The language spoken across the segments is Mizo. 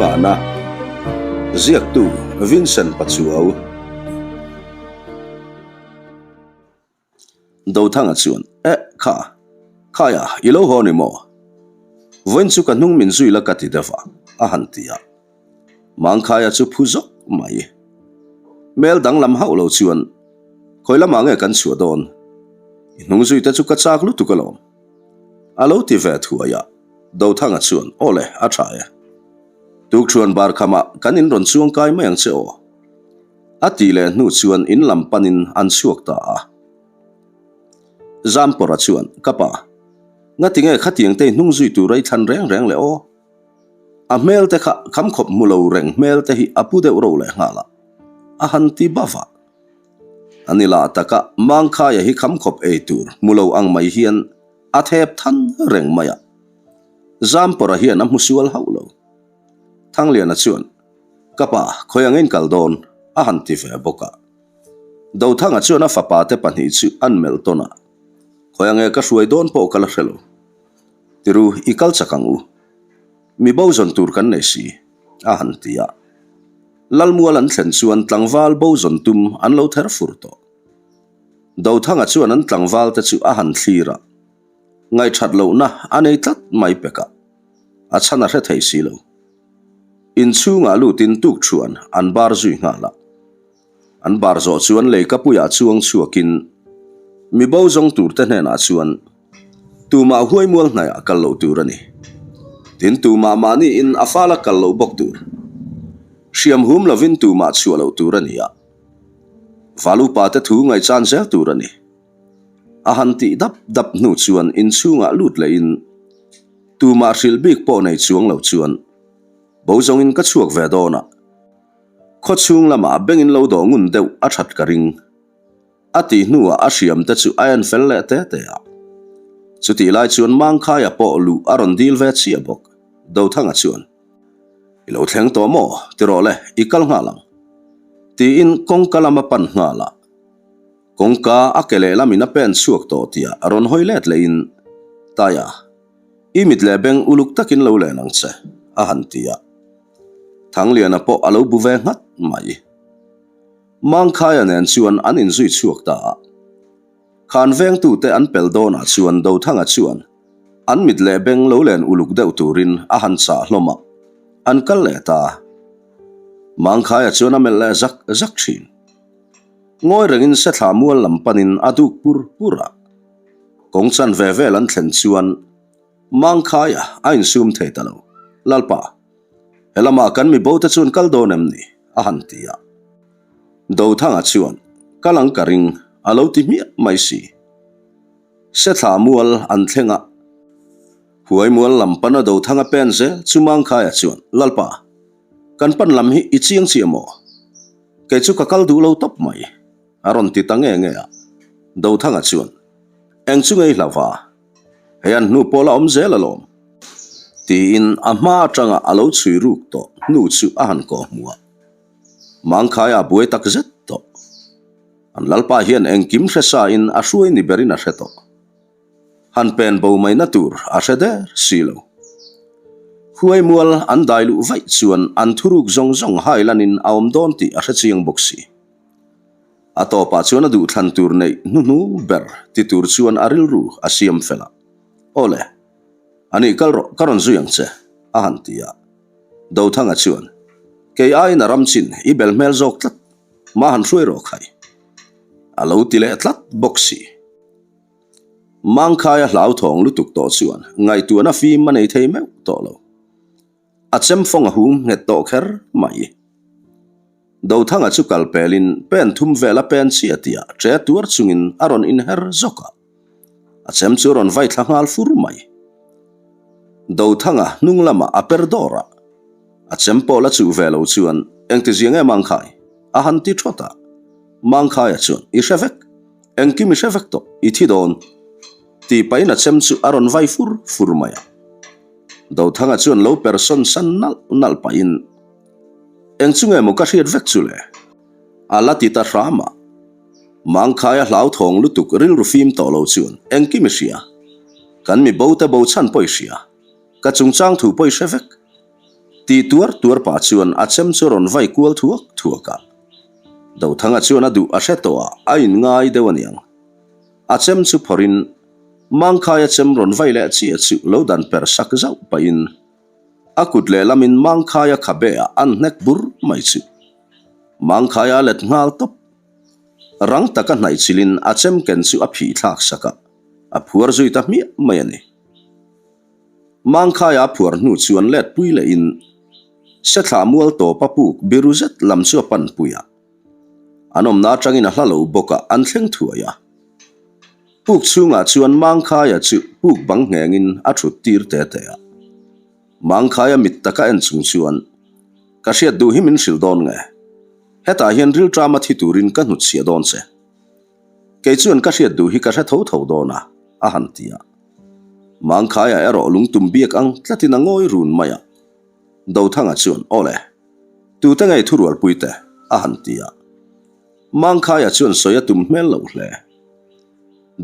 Nghahna Ziaktu Vincent Pachuau Dothanga chuan, Eh, kha, khaia, i lo haw ni maw? Vawiin chu ka hnung min zui la ka ti deuh a, a han ti a. Mangkhaia chu phu zawk mai. Hmel danglam hauh lo chuan, Khawi lamah nge kan chhuah dawn? I hnung zui te chu ka chak lutuk alawm. A lo ti ve thuai a, Dothanga chuan, Aw le, a tha e. Tukṭhuan bar khamah kan in rawn chuang kai mai ang che aw. A tih leh hnu chuan in lam panin an chhuak ta a. Zampawrha chuan, Ka pa, ngatinge khatiang te i hnung zui tur a i thlan reng reng le aw? A hmel te kha kham khawp hmu lo reng hmel te hi a pu deuh ro leh nghal a, a han ti bava. A ni lah taka Mangkhaia hi kham khawp ei tur hmu lo ang mai hian a thep than reng mai a. Zampawrha hian a hmu sual hauh lo. Thangliana chuan, Ka pa, khawi ang in kal dawn? a han ti ve bawk a. Dothanga chuan a fapa te pahnih chu an melh tawn a, Khawi ange ka hruai dawn pawh ka la hre lo. Tiru, i kal chak ang u. Mi bo zawn tur kan nei si, a han ti a. Lalmual an thlen chuan tlangval bo zawn tum an lo ther fur tawh. Dothanga chuan an tlangval te chu a han thlir a, Ngaihthat lohna a nei tlat mai pek a, a chhan a hre thei si lo. Inchhungah lutin tukṭhuan an bar zui nghal a. An bar zawh chuan leikapuiah chuang chhuakin mi bo zawng turte hnenah chuan tumah huaimual hnaiah kal loh tur a ni. Tin, tumah mahniin a fala kal loh bawk tur. Hriam hum lovin tumah chhuah loh tur a ni a. Valupate thu ngaihchan zel tur a ni. A han tih dap dap hnu chuan inchhungah lut lehin tumah hrilh bik pawh nei chuang lo chuan bo zawngin ka chhuak ve dawn a, khaw chhung lamah bengin lo dawh ngun deuh a that ka ring. A tih hnuah a hriam te chu a en fel leh te te a. Chutih lai chuan Mangkhaia pawh luh a rawn dil ve chiah bawk, Dothanga chuan, I lo thleng tawh maw? Ti rawh le, i kal nghal ang. Tiin kawngka lam a pan nghal a. Kawngka a ke lehlam in a pen chhuak tawh tia a rawn hawi let lehin, Taia, i mit leh beng uluk takin lo len ang che, a han ti a. Thangliana pawh a lo bu ve nghat mai. Mangkhaia nen chuan an inzui chhuak ta a. Khan vengtute an pel dawnah chuan Dothanga chuan an mit leh beng lo len uluk deuh turin a han chah hlawm a, an kal leh ta. Mangkhaia chuan a melh leh zak zak thin. Ngawi rengin Sethla mual lam panin a duk pur pur a. Kawng chan ve vel an thlen chuan Mangkhaia a insum thei ta lo. Lalpa, he lamah kan mi bote chuan kal dawn em ni? a han ti a. Dothanga chuan, Kal ang ka ring, a lo ti hmiah mai si. Sethla mual an thleng a. Huai mual lam pana Dothanga pen zel chu Mangkhaia chuan, Lalpa, kan pan lam hi i chiang chiah maw? Kei chu ka kal duh lo tawp mai, a rawn ti ta nge nge a. Dothanga chuan, Eng chu ngei hlau va, hei an hnu pawh la awm zel alawm, tiin a hma atanga a lo chhui ruk tawh hnu chu a han kawh hmu a. Mangkhaia a buai tak zet tawh. An lalpa hian engkim hre sa in a hruai ni berin a hre tawh. Han pen bo mai na tur a hre der si lo. Huai mual an dai luh vaih chuan an thuruk zawng zawng hai lanin a awm dawn tih a hre chiang bawk si. A tawpah chuan a duhthlan tur neih hnuhnu ber ti tur chuan a rilru a siam fel a. Aw le, a nih kal rawh ka rawn zui ang che, a han ti a. Dothanga chuan, Kei aiin a ram chin i bel hmel zawk tlat, mah han hruai rawh khai. A lo ti leh tlat bawk si. Mangkhaia hlauthawng lutuk tawh chuan ngaihtuahna fim a nei thei meuh tawh lo. A chemfawng a hum nghet tawh kher mai. Dothanga chu kal pelin pen thum vel a pen chiah tihah ṭe tuar chungin a rawn inher zawk a. A chem chu a rawn vai thla nghal fur mai. Dothanga hnung lamah a per dawr a. A chem pawh la chuh ve lo chuan engtizia nge Mangkhai? a han ti thawt a. Mangkhaia chuan i hre vek. Engkim i hre vek tawh, i thi dawn. Tih pahin a chem chu a rawn vai fur fur mai a. Dothanga chuan lo per sawn san nalh nalh pahin, Eng chu nge maw ka hriat vek chu le? A la ti ta hram a. Mangkhaia hlauthawng lutuk rilru fim tawh lo chuan, Engkim i hria. Kan mi bo te bo chhan pawh i hria. Ka chungchang thu pawh i hre vek. Ti tuar tuar pah chuan a chem chu a rawn vai kual thuak thuak a. Dothanga chuan a duh a hre tawh a, a inngai deuh aniang. A chem chu phawrhin Mangkhaia chem rawn vai leh chiah chu lo dan per sak zauh pahin a kut lehlamin Mangkhaia khabe ah an hnek bur mai chu Mangkhaia a let nghal tawp. Rang taka hnaih chilhin a chem ken chu a phih thlak sak a, a phuar zui ta hmiah mai a ni. Mangkhaia a phuar hnu chuan let pui lehin Sethla mual tawpa puk biru zet lam chu a pan pui a. An awmna atangin a hla lo bawk a, an thleng thuai a. Puk chhungah chuan Mangkhaia chu puk bang nghengin a thut tir te te a. Mangkhaia mit taka en chung chuan, Ka hriat duh hi min hrilh dawn nge? Hetah hian rilṭama thi turin ka hnutchhiah dawn che. Kei chuan ka hriat duh hi ka hre tho tho dawn a, a han ti a. Mangkhaia erawh lungtum biak ang tlatin a ngawi run mai a. Dothanga chuan, Aw le, tute ngei thurualpui te? a han ti a. Mangkhaia chuan sawi a tum hmel loh hle.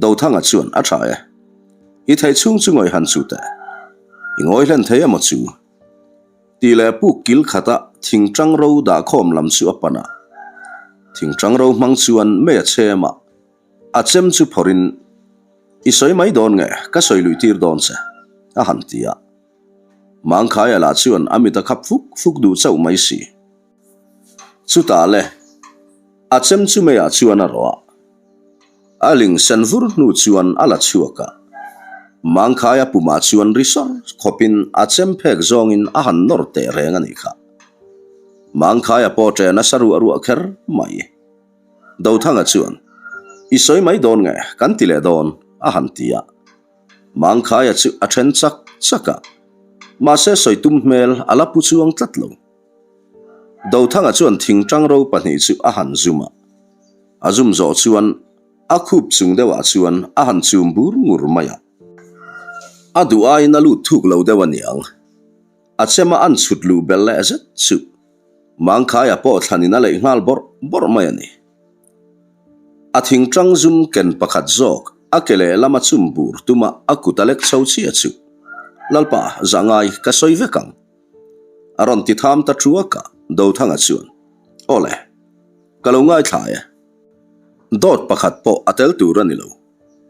Dothanga chuan, A tha e. I theih chhung chu ngawi han chu teh. I ngawi hlen thei emaw chu? Tih leh puk kil khata thingtang ro dahkhawm lam chu a pan a. Thingtang ro hmang chuan mei a chhem a, a chem chu phawrhin, I sawi mai dawn nge, ka sawi luih tir dawn che, a han ti a. Mangkhaia lah chuan a mit a khap fuk fuk duh chauh mai si. Chutah le, a chem chu meiah chuan a rawh a. A ling sen vur hnu chuan a la chhuak a, Mangkhaia pumah chuan ri sawr khawpin a chem phek zawngin a han nawr teh reng a nih kha. Mangkhaia pawh ṭe nasa ruah ruah kher mai. Dothanga chuan, I sawi mai dawn nge, kan ti leh dawn, a han ti a. Mangkhaia chu a ṭhen chak chak a, mahse sawi tum hmel a la pu chuang tlat lo. Dothanga chuan thingṭang ro pahnih chu a han zum a. A zum zawh chuan a khup chung deuhah chuan a han chum bur ngur mai a. A duh aiin a lut thuk lo deuh a niang. A chema an chhut luh belh leh zet chu Mangkhaia pawh thlanin a leih nghal bawrh bawrh mai a ni. A thingtang zum ken pakhat zawk a ke lehlam a chum bur tuma a kut a lek chho chiah chu, Lalpa, zah ngai ka sawi vek ang. A rawn ti tham ta thuak a, Dothanga chuan, Aw le. Ka lo ngaithla e. Dawt pakhat pawh a tel tur a ni lo.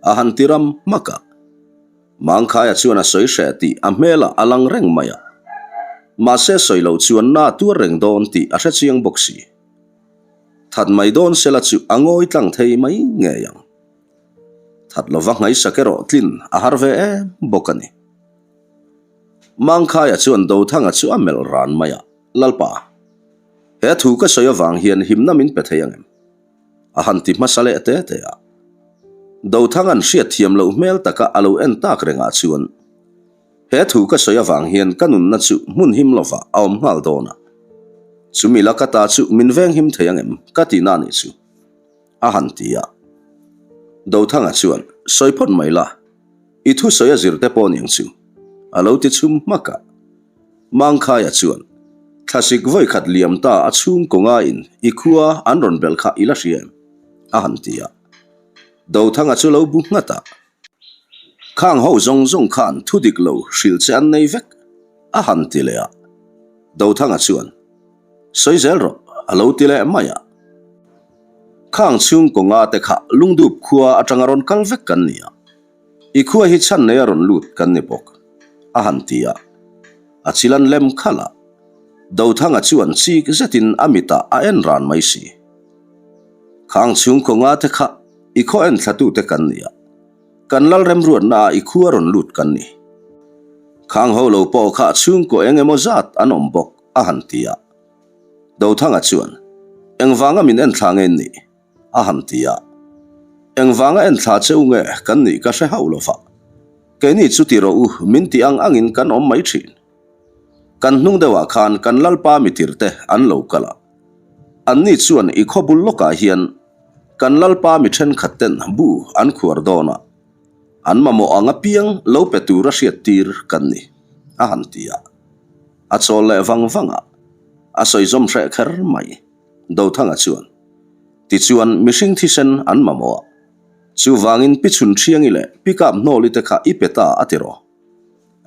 A han ti ram hmak a. Mangkhaia chuan a sawi hreh tih a hmelah a lang reng mai a. Mahse sawi loh chuan na tuar reng dawn tih a hre chiang bawk si. That mai dawn sela chu a ngawi tlang thei mai ngei ang. That lova ngaisak erawh tlin a har ve em bawk a ni. Mangkhaia chuan Dothanga chu a melh ran mai a, Lalpa. He thu ka sawi avang hian himna min pe thei angem? A han ti hmasa leh te te a. Dothanga'n hriatthiam loh hmel taka a lo en tak rengah chuan, He thu ka sawi avang hian ka nunna chu hmun him lovah a awm nghal dawn a. Chumi laka ta chu min veng him thei angem ka tihna a nih chu? A han ti a. Dothanga chuan, Sawi phawt mai la, i thu sawi a zir te pawh niang chu, a lo ti chhum hmak a. Mangkhaia chuan, Thlasik vawi khat liam ta a chhung kawngaiin i khua an rawn belh kha i la hria em? a han ti a. Dothanga chu lo bu nghat a. Khang ho zawng zawng khan thu dik lo hrilh che an nei vek, a han ti leh a. Dothanga chuan, Sawi zel rawh, a lo ti leh mai a. Khang chhung kawnga te kha lungdup khua atanga rawn kal vek kan ni a. I khua hi chhan nei a rawn lut kan ni bawk, a han ti a. A chil an lem khalh a. Dothanga chuan chik zetin a mitah a en ran mai si. Khang chhungkaw nga te kha i khaw en thlatute kan ni a. Kan lal remruatna ah i khua rawn lut kan ni. Khang ho lo pawh kha chhungkaw eng emaw zat an awm bawk, a han ti a. Dothanga chuan, Engvanga min en thla nge in nih? A han ti a, Engvanga enthla che u nge kan nih ka hre hauh lo va, keini chu ti rawh u min ti ang angin kan awm mai thin. Kan hnung deuhah khan kan Lalpa mitirte an lo kal a, anni chuan i khaw bul lawkah hian kan Lalpa mi thenkhat ten bu an khuar dawn a, an mamawh ang apiang lo pe tura hriattir kan ni, a han ti a. A chawl leh vang vang a, a sawi zawm hreh kher mai. Dothanga chuan, Tichuan, mihring thisen an mamawh a, chuvangin pi chhun thiangi leh pi kap hnawli te kha i pe ta a ti rawh.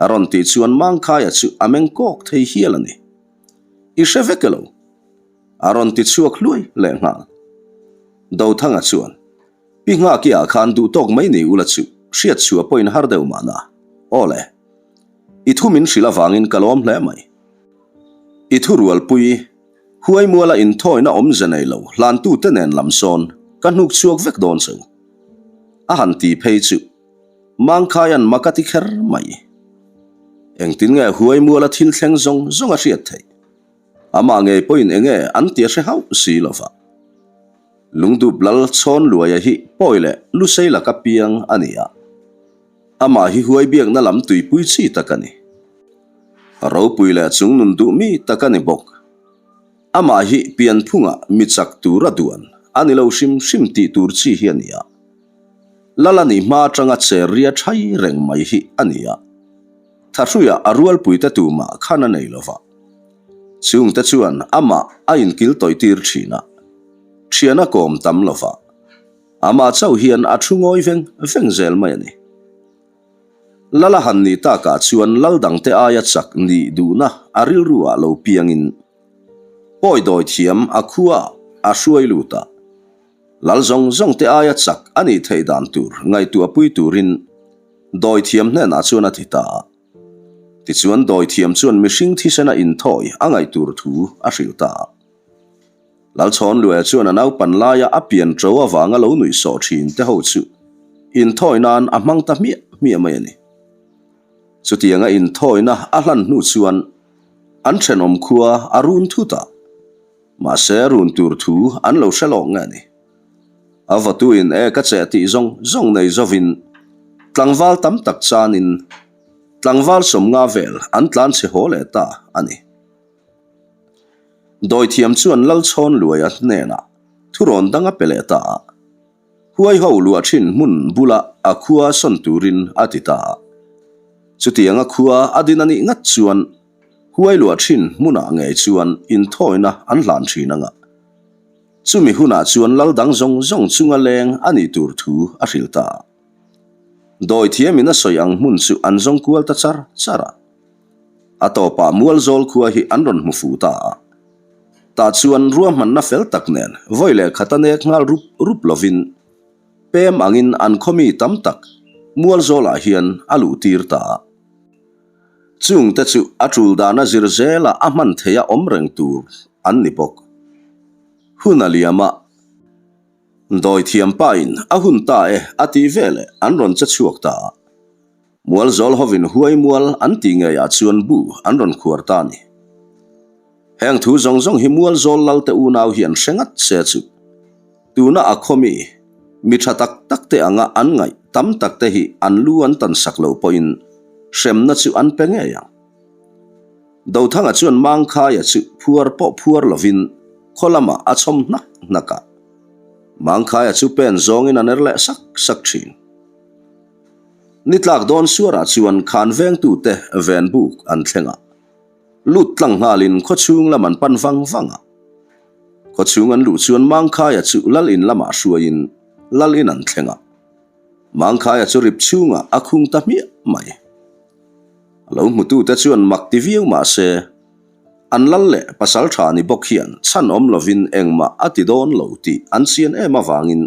A rawn tih chuan Mangkhaia chu a meng kawk thei hial a ni. I hre vek elo? A rawn ti chhuak hluai leh nghal. Dothanga chuan, Pi Nghakia khan duh tawk mai nei ula chu hriat chhuah pawhin har deuh mahna. Aw le. I thu min hrilh avangin ka lawm hle mai. I thu rualpui, Huaimuala inthawina awmze nei lo hlantute nen lam sawn ka hnuk chhuak vek dawn cheu. A han ti phei chu Mangkhaia'n mak a ti kher mai. Engtin nge Huaimuala thil thleng zawng zawng a hriat theih? Amah ngei pawhin enge an ti a hre hauh si lo va. Lungdup lal chhawn luaia hi pawi leh lusei laka piang a ni a. Amah hi huai biakna lam tuipui chi tak a ni. Ropui leh chungnun duh mi tak a ni bawk. Amah hi pianphungah mi chak tura duan a ni lo hrim hrim tih tur chi hi a ni a. Lal a nih hma atanga cher ria thai reng mai hi a ni a. Thahruiah a rualpuite tumah khan a nei lo va. Chungte chuan amah a inkil tawihtir thin a. Thian a kawm tam lo va. Amah chauh hian a thu ngawi veng veng zel mai a ni. Lala han nih takah chuan lal dangte aia chak nih duhna a rilruah lo piangin pawi dawi thiam a khua a hruai lut a. Lal zawng zawngte aia chak a nih theih dan tur ngaihtuahpui turin dawi thiam hnenah chuan a ti ta a. Tichuan dawi thiam chuan mihring thisena inthawi a ngaih tur thu a hrilh ta a. Lalchhawnluaia chuan a naupan laia a pian ṭo avanga lo nuih sawh ṭhin te ho chu inthawi nan a hmang ta hmiah hmiah mai a ni. Chutianga inthawina a hlan hnu chuan an ṭhenawm khua a run thut a, mahse run tur thu an lo hre lawk nge a ni. A vawtuin e ka cheh tih zawng zawng nei zovin tlangval tam tak chanin tlangval sawmnga vel an tlanchhe haw leh ta a ni. Dawithiam chuan Lalchhawnluaia hnenah thurawn dang a pe leh ta a, Huaiho luah thin hmun bula a khua sawn turin a ti ta a. Chutianga khua a din a nih ngat chuan Huai luah thin hmunah ngei chuan inthawina an hlan thin anga. Chumi hunah chuan lal dang zawng zawng chunga leng a nih tur thu a hrilh ta a. Dawithiamin a sawi ang hmun chu an zawng kual ta char char a. A tawpah Mualzawl khua hi an rawn hmu fuh ta a. Tah chuan ruahmanna fel tak nen vawi leh khat a nek nghal rup rup lovin pem angin an khaw mi tam tak Mualzawlah hian a luh tir ta a. Chungte chu a tul dana zir zela a hman theia awm reng tur an ni bawk. Hun a liam a, Dawithiam pain a hun ta e a tih veleh an rawn che chhuak ta a. Mualzawl hovin huai mual an tih ngeiah chuan bu an rawn khuar ta a ni. Heng thu zawng zawng hi Mualzawl lalte unau hian hre ngat se chu tuna a khawmi mi tha tak tak te anga an ngaih tam tak te hi an lu an tan sak loh pawhin hremna chu an pe ngei ang. Dothanga chuan Mangkhaia chu phuar pawh phuar lovin khaw lamah a chhawm hnak hnak a. Mangkhaia chu pen zawngin a ner leh sak sak thin. Ni tlak dawn suarah chuan khan vengtute ven buk an thleng a, lut tlang nghalin khawchhung lam an pan vang vang a. Khawchhung an luh chuan Mangkhaia chu lal in lamah hruaiin lal in an thleng a. Mangkhaia chu rip chhungah a khung ta hmiah mai. A lo hmutute chuan mak ti viau mah se, an lal leh pasal tha ni bawk hian chhan awm lovin engmah a ti dawn lo tih an chian em avangin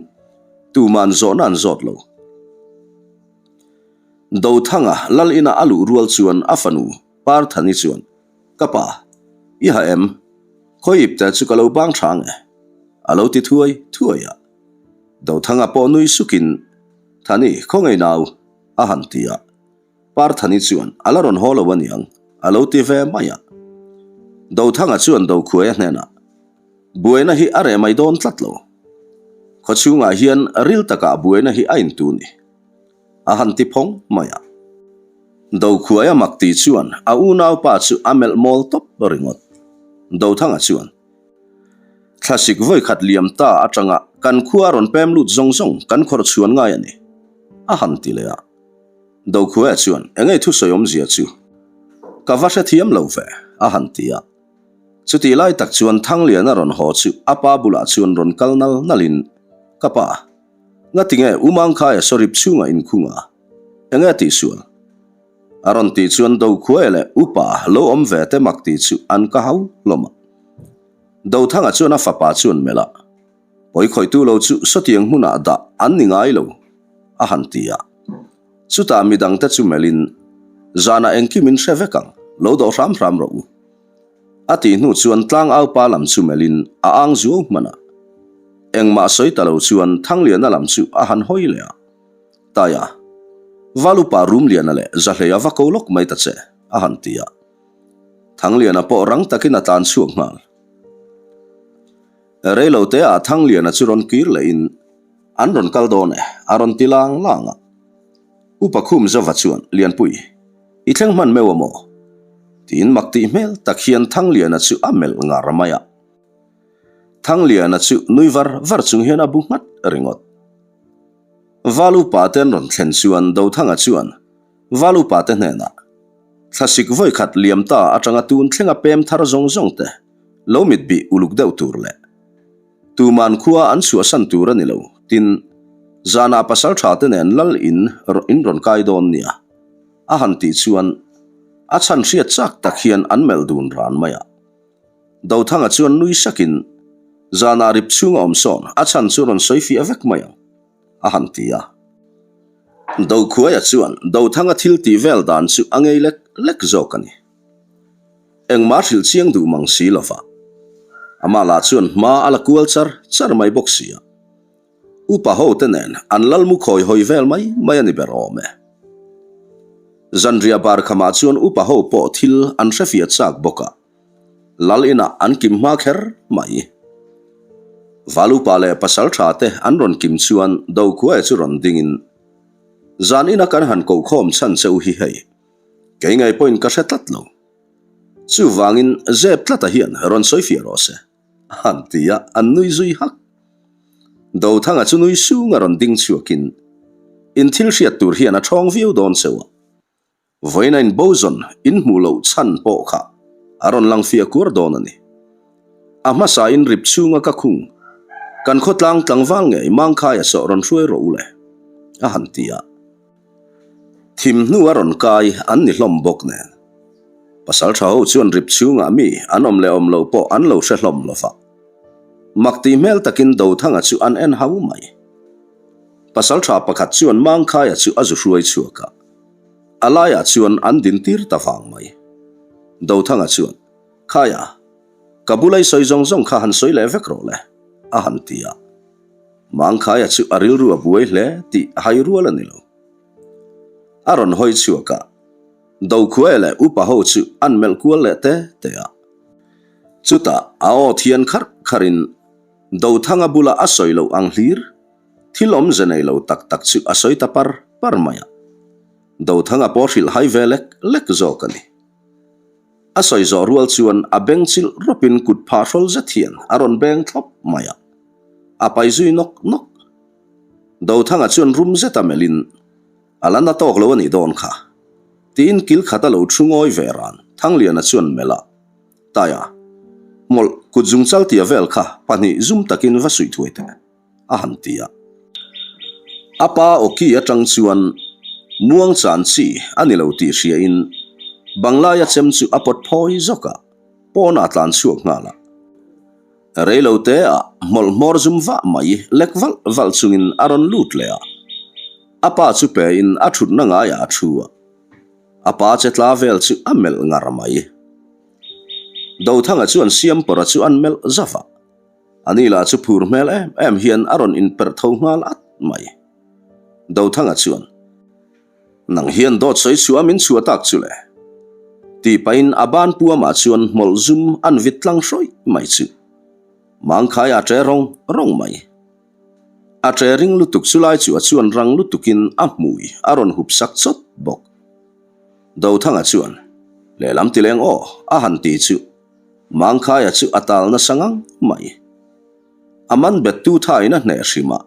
Tuman zawhna an zawt lo. Dothanga lal ina a luh rual chuan a fanu Parthani chuan, Ka pa, i ha em? Khawi ip te chu ka lo bang tha nge? A lo ti thuai thuai a. Dothanga pawh nui sukin, Thani, khawngaih nau, a han ti a. Parthani chuan, A la rawn haw lo aniang, a lo ti ve mai a. Dothanga chuan Dokhuaia hnenah, Buaina hi a reh mai dawn tlat lo. Khawchhungah hian ril takah buaina hi a intu ni. A han ti phawng mai a. Dokhuaia mak ti chuan a unaupa chu a melh mawl tawp ringawt. Dothanga chuan, Thlasik vawi khat liam ta atanga kan khua a rawn pem lut zawng zawng kan khawrh chhuan ngai a ni, a han ti leh a. Dokhuaia chuan, Engei thusawi awmzia chu ka va hrethiam lo ve, a han ti a. Chutih lai tak chuan Thangliana rawn haw chu a pa bulah chuan rawn kal nal nalin, Ka pa, ngatinge U Mangkhaia sawrip chhungah inkhung a? Enge tihsual? A rawn tih chuan Dokhuaia leh Upa lo awm ve te mak tih chu an ka hau hlawm a. Dothanga chuan a fapa chuan melh a, Pawikhawihtu lo chu sawtiang hmunah dah an ni ngai lo, a han ti a. Chutah midangte chu melhin, Zanah engkim in hre vek ang, lo dawh hram hram rawh u. A tih hnu chuan tlangaupa lam chu melhin a ang zuau hman a. Engmah sawi ta lo chuan Thangliana lam chu a han hawi leh a. Taia, Valupa Rumliana leh Zahleia va ko lawk mai ta che, a han ti a. Thangliana pawh rang takin a tlan chhuak nghal. Reiloteah Thangliana chu rawn kir lehin, An rawn kal dawn e, a rawn ti lang lang a. Upa Khumzova chuan, Lianpui, i thleng hman meuh a maw? Tiin mak tih hmel tak hian Thangliana chu a melh ngar mai a. Thangliana chu nui var var chung hian a bu nghat ringawt. Val upa te an rawn thlen chuan Dothanga chuan Val upa te hnenah, Thlasik vawi khat liam ta atanga tun thlenga pem thar zawng zawng te lo mit bih uluk deuh tur leh tuman khua an chhuahsan tur a ni lo, tin, zanah pasal tha te nen lal in in rawn kai dawn nia a han tih chuan a chhan hriat chak tak hian an melh dun ran mai a. Dothanga chuan nui sakin zanah rip chhunga awm sawn a chhan chu rawn sawi fiah vek mai ang a han ti a. Dokhuaia chuan Dothanga thil tih vel dan chu a ngei lek lek zawk a ni. Engmah hrilh chiang duh mang si lova. Amah lah chuan hma a la kual char char mai bawk si a. Upa ho te nen an lal mu khawi hawi vel mai mai a ni ber awm e. Zanriah bar khamah chuan upa ho pawh thil an hrefiah chak bawk a. Lal inah an kim hma kher mai. Valupa leh pasal tha te an rawn kim chuan Dokhuaia chu rawn dingin, Zan ina kan han kohkhawm chhan che u hi hei, kei ngei pawhin ka hre tlat lo. Chuvangin zep tlata hian rawn sawi fiah rawh se, a han ti a, an nui zui hak. Dothanga chu nui sunga rawn ding chhuakin, In thil hriat tur hian a ṭhawng viau dawn cheu a. Vawiina in bozawn in hmuh loh chhan pawh kha a rawn lang fiah kuar dawn a ni. A hmasa in rip chhunga ka khung, kan khawtlang tlangval ngei Mangkhaia sawh rawn hruai rawh u le, a han ti a. Thim hnu a rawn kai an ni hlawm bawk nen. Pasal tha ho chuan rip chhungah mi an awm leh awm lo pawh an lo hre hlawm lo va. Mak tih hmel takin Dothanga chu an en hau mai. Pasal tha pakhat chuan Mangkhaia chu a zu hruai chhuak a. A laiah chuan an din tir ta vang mai. Dothanga chuan, Khaia, ka bula i sawi zawng zawng kha han sawi leh vek rawh le, a han ti a. Mangkhaia chu a rilru a buai hle tih a hai rual a ni lo. A rawn hawi chhuak a, Dokhuaia leh upa ho chu an melh kual leh te te a. Chutah a aw thian kharh kharhin Dothanga bula a sawi loh ang hlir. Thil awmze nei lo tak tak chu a sawi ta par par mai a. Dothanga pawh hrilh hai ve lek lek zawk a ni. A sawi zawh rual chuan a beng chilh rawpin kut phah hrawl zet hian a rawn beng thlawp mai a. A pai zui nawk nawk. Dothanga chuan rum zeta melhin, A la na tawk lo a nih dawn kha. Tiin kil khat a lo thu ngawi ve ran. Thangliana chuan melh a. Taia, Hmawlh, kut zungchal tia vel kha pahnih zum takin va suih thuai teh. a han ti a. A pa awki atang chuan muang chan chi a ni lo tih hriain Banglaia chem chu a pawt phawi zawk a, pawnah a tlan chhuak nghal a. Reilo te ah hmawlh hmawr zum vah mai lek valh valh chungin a rawn lut leh a. A pa chu pein a thutna ngaiah a thu a. A pa che tla vel chu a melh ngar mai. Dothanga chuan Siampawra chu an melh zauh a. A ni lah chu phur hmel em em hian a rawn inperh tho nghal at mai. Dothanga chuan, Nang hian dawt sawi chhuah min chhuah tak chu le. Tih pahin a ban puamah chuan hmawlh zum an vit tlang hrawih mai chu. Mangkhai a ṭe rawng rawng mai. A ṭe ring lutuk chu lai chu a chuan rang lutukin a hmui a rawn hup sak chawt bawk. Dothanga chuan, Lehlam tileng aw, a han ti chu. Mangkhaia chu a tal nasa ngang mai. A man bettu thain a hneh hrim a,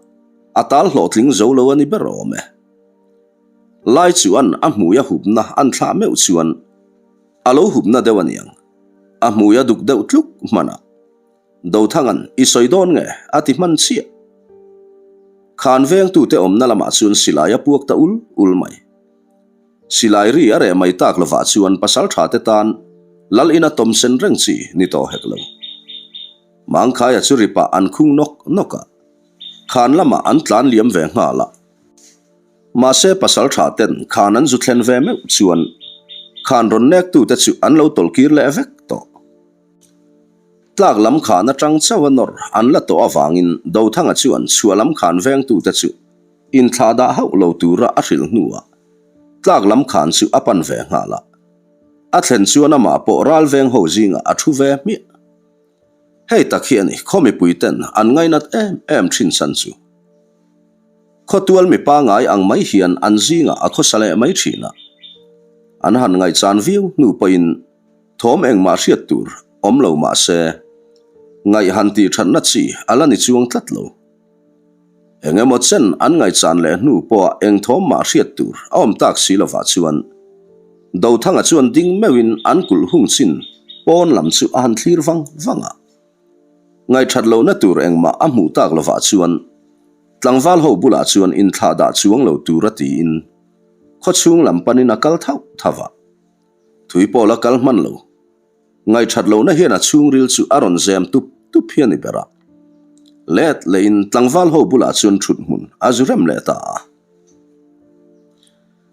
a tal hlawhtling zo lo a ni ber awm e. Lai chuan a hmui a hupna an thlah meuh chuan a lo hupna deuh a niang, a hmui a duk deuh tluk hman a. Dothanga'n i sawi dawn nge? a ti hman chiah. Khan vengtute awmna lamah chuan silai a puak ta ul ul mai. Silai ri a reh mai tak lovah chuan pasal tha te tan Lal ina tawm sen reng chi ni tawh hek lo. Mangkhaia chu ripah an khung nawk nawk a, khan lamah an tlan liam ve nghal a. Mahse pasal tha ten khan an zu thlen ve meuh chuan khan rawn nek tute chu an lo tawlhkir leh vek tawh. Tlak lam khan atang chauh a nawr an la tawh avangin Dothanga chuan chhuah lam khan vengtute chu inthlah dah hauh lo tura a hrilh hnuah tlak lam khan chu a pan ve nghal a. A thlen chuan amah pawh ral veng ho zingah a thu ve hmiah. Hei tak hi a ni khaw mipui ten an ngainat em em thin chhan chu. Khawtual mi pangai ang mai hian an zingah a khawsa leh mai thin a. An han ngaihchan viau hnu pawhin thawm engmah hriat tur awm lo mah se, ngaih han tih thatna chi a la ni chuang tlat lo. Eng emaw chen an ngaihchan leh hnu pawha eng thawm mah hriat tur a awm tak si lovah chuan Dothanga chuan ding meuhin an kulh hung chin pawn lam chu a han thlir vang vang a. Ngaihthat lohna tur engmah a hmuh tak lovah chuan tlangval ho bulah chuan inthlah dah chuang lo tura tiin khawchhung lam panin a kal thauh thauh a. Thui pawh la kal hman lo. Ngaihthat lohna hian a chhungril chu a rawn zem tup tup hi a ni ber a. Let lehin tlangval ho bulah chuan thut hmun a zu rem leh ta a.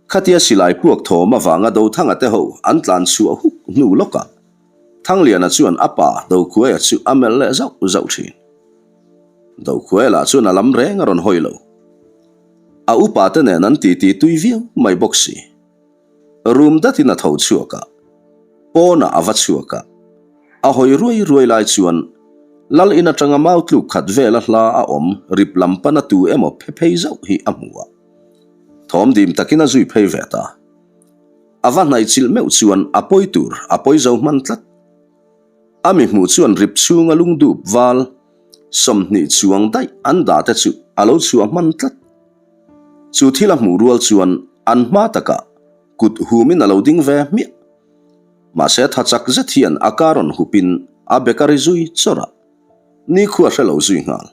Khatia silai puak thawm avanga Dothanga te ho an tlan chhuah huk hnu lawkah Thangliana chuan a pa Dokhuaia chu a melh leh zauh zauh thin. Dokhuaia lah chuan a lam reng a rawn hawi lo. A upa te nen an titi tui viau mai bawk si. Rum datin a tho chhuak a, pawnah a va chhuak a. A hawi ruai ruai lai chuan Lal in atanga mau tluk khat vela hla a awm rip lam pana tu emaw phe phei zauh hi a hmu a. Thawm dim takin a zui phei ve ta. A va hnaih chilh meuh chuan a pawi tur a pawi zo hman tlat. A mi hmuh chuan rip chhunga lungdup val 20 chuang daih an dah te chu a lo chhuah hman tlat. Chu thil a hmuh rual chuan an hma takah kut humin a lo ding ve hmiah. Mahse tha chak zet hian a ka rawn hupin a bek a ri zui chawrh a, nikhua hre lo zui nghal.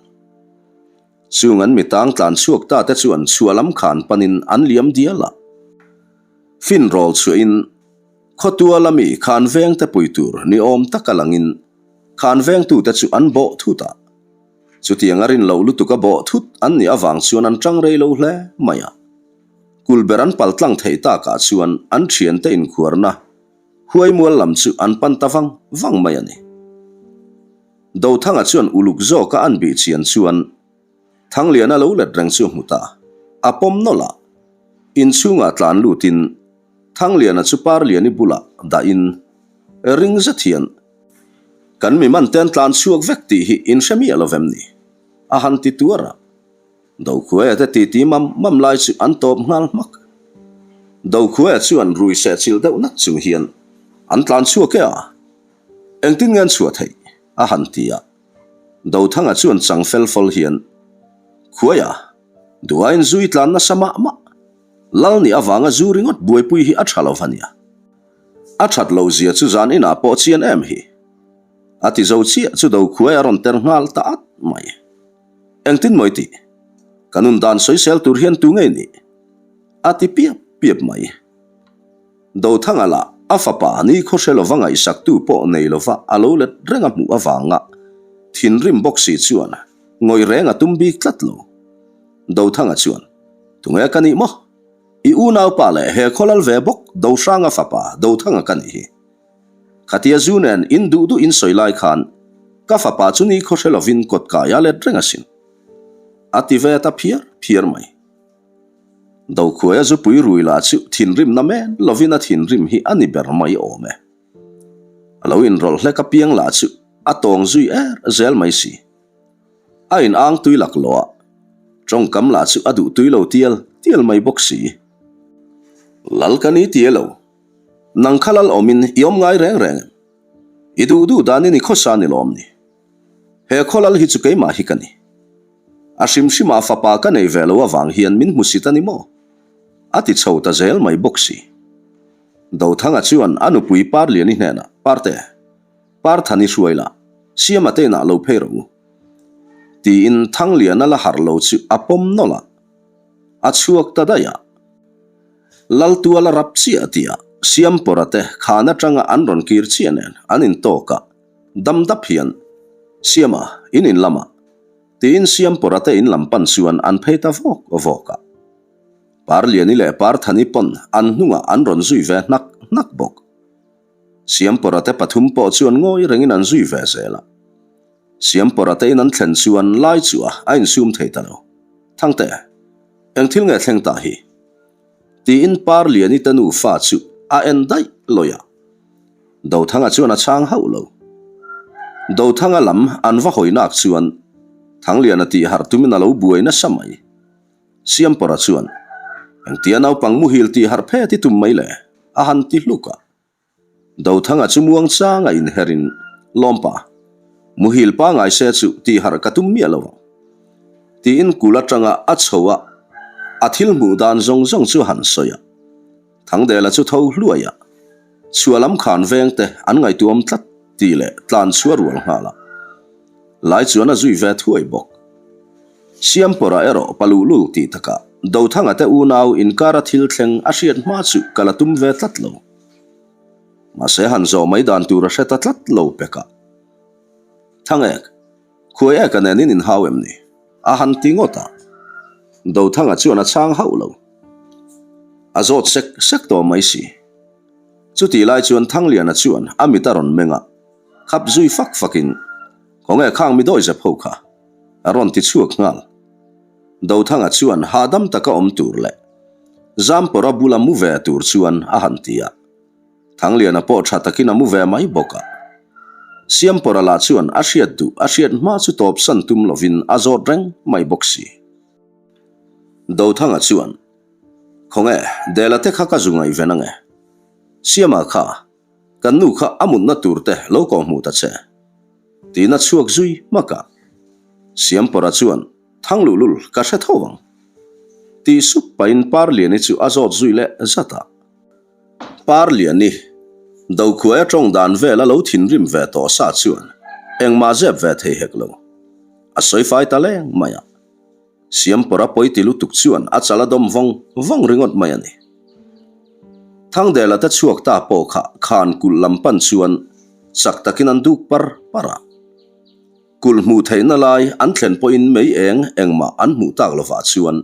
Chung an mitang tlan chhuak ta te chuan chhuah lam khan panin an liam dial a. Fin rawl chhuahin khawtual ami khan veng te pui tur ni awm taka langin khan vengtute chu an bawh thut a. Chutiang a rin loh lutuk a bawh thut an nih avang chuan an tang rei lo hle mai a. Kul ber an pal tlang theih takah chuan an thiante inkhuarna huaimual lam chu an pan ta vang vang mai a ni. Dothanga chuan uluk zawka an bih chian chuan Thangliana lo let reng chu a hmu ta. A pawm nawlh a, inchhungah tlan lutin Thangliana chu Parliani bulah dahin ring zet hian, Kan mi man te an tlan chhuak vek tih hi in hre miah lo vem ni? a han ti tuar a. Dokhuaia te titi mam mam lai chu an tawp nghal hmak. Dokhuaia chuan rui sehchilh deuh nak chung hian, An tlan chhuak e a? Engtin nge an chhuah theih? a han ti a. Dothanga chuan chang fel fawl hian, Khuaia, duain zui tlan nasa mah mah. Lal nih avanga zu ringawt buaipui hi a tha lo va nia. A that loh zia chu zan inah pawh chian em hi. A ti zo chiah chu Dokhuaia a rawn ter nghal ta at mai. Engtin maw i tih? Ka nun dan sawisel tur hian tu ngei nih? A ti piap piap mai. Dothanga lah a fapa ni khaw hre lova ngaihsaktu pawh nei lova a lo let reng a hmuh avanga thinrim bawk si chuan ngawih reng a tum bik tlat lo. Dothanga chuan, Tunge ka nih maw? I unaupa leh he khawlal ve bawk Dohranga fapa Dothanga ka nih hi. Khatia zu nen in duh duh in sawi lai khan ka fapa chu ni khaw hre lovin kawt kai a let reng asin. A ti ve ta phiar phiar mai. Dokhuaia zupui rui lah chu thinrimna men lovin a thinrim hi a ni ber mai awm e. A lo inrawlh hlek apiang lah chu a tawng zui er zel mai si. A in ang tui laklawh a, tawngkam lah chu a duh tui lo tial tial mai bawk si. Lal ka ni ti e lo, nang kha lal awmin i awm ngai reng reng em? I duh duh danin i khawsa ni lawm ni? He khawlal hi chu keimah hi ka ni. A hrim hrimah fapa ka nei ve lo avang hian min hmusit a ni maw? A ti chho ta zel mai bawk si. Dothanga chuan a nupui Parliani hnenah, Parte, Parthani hruai la, Siama te inah lo phei rawh u. Tiin Thangliana la harh lo chu a pawm nawlh a, a chhuak ta daih a. Laltuala rap chiah tih a, Siampawra te khan atanga an rawn kir chiah nen an intawk a. Dam dap hian. Siama, in in lamah. Tiin Siampawra te in lam pan chuan an phei ta vawk vawk a. Parliani leh Parthani pawn an hnungah an rawn zui ve hnak hnak bawk. Siampawra te pathum pawh chuan ngawi rengin an zui ve zel a. Siampawra te in an thlen chuan lai chu a a insum thei ta lo. Thangte, eng thil nge thleng ta hi? Tiin Parliani te nufa chu a en daih lawih a. Dothanga chuan a chhang hauh lo. Dothanga lam an va hawi nak chuan Thangliana tih harh tumin a lo buai nasa mai. Siampawra chuan, Engtia naupang muhil tih harh phet i tum mai le? a han ti hluk a. Dothanga chu muang changa inherin, Lawmpa, muhil pangai se chu tih harh ka tum miah lo ang. Tiin kul atanga a chho a, a thil hmuh dan zawng zawng chu a han sawi a. Thangdela chu tho hluai a, chhuah lam khan veng te an ngaihtuam tlat tih leh tlan chhuah rual nghal a. Lai chuan a zui ve thuai bawk. Siampawrah erawh pa luhlul tih takah Dothanga te unau inkara thil thleng a hriat hma chu ka la tum ve tlat lo. Mahse han zawh mai dan tur a hre ta tlat lo pek a. Thangek, khuai eka nen in inhau em ni? A han ti ngawt a. Dothanga chuan a chhang hauh lo. A zawt sek sek tawh mai si. Chutih lai chuan Thangliana chuan a mit a rawn meng a, khap zui fak fakin, Khawnge khang mi dawi zep ho kha? A rawn ti chhuak nghal. Dothanga chuan hahdam taka awm tur leh Zampawra bula mu ve tur chuan a han ti a. Thangliana pawh tha takin a mu ve mai bawk a. Siampawra lah chuan a hriat duh a hriat hma chu tawpsan tum lovin a zawt reng mai bawk si. Dothanga chuan, Khawnge, Dela te kha ka zu ngaihven ange. Siama kha, kan nu kha a mutna tur te lo kawh hmuh ta che. Tiin a chhuak zui hmak a. Siampawra chuan, Thang luhlul, ka hre tho ang. Tih sup pahin Parliani chu a zawt zui leh zat a. Parliani, Dokhuaia tawng dan vel a lo thinrim ve tawh sa chuan engmah zep ve thei hek lo. A sawi fai ta leng mai a. Siampawra pawi ti lutuk chuan a chal a dawm vawng vawng ringawt mai a ni. Thangdela te chhuak ta pawh kha khan kulh lam pan chuan chak takin an duk par par a. Kulh hmuh theihna lai an thlen pawhin mei eng engmah an hmuh tak lovah chuan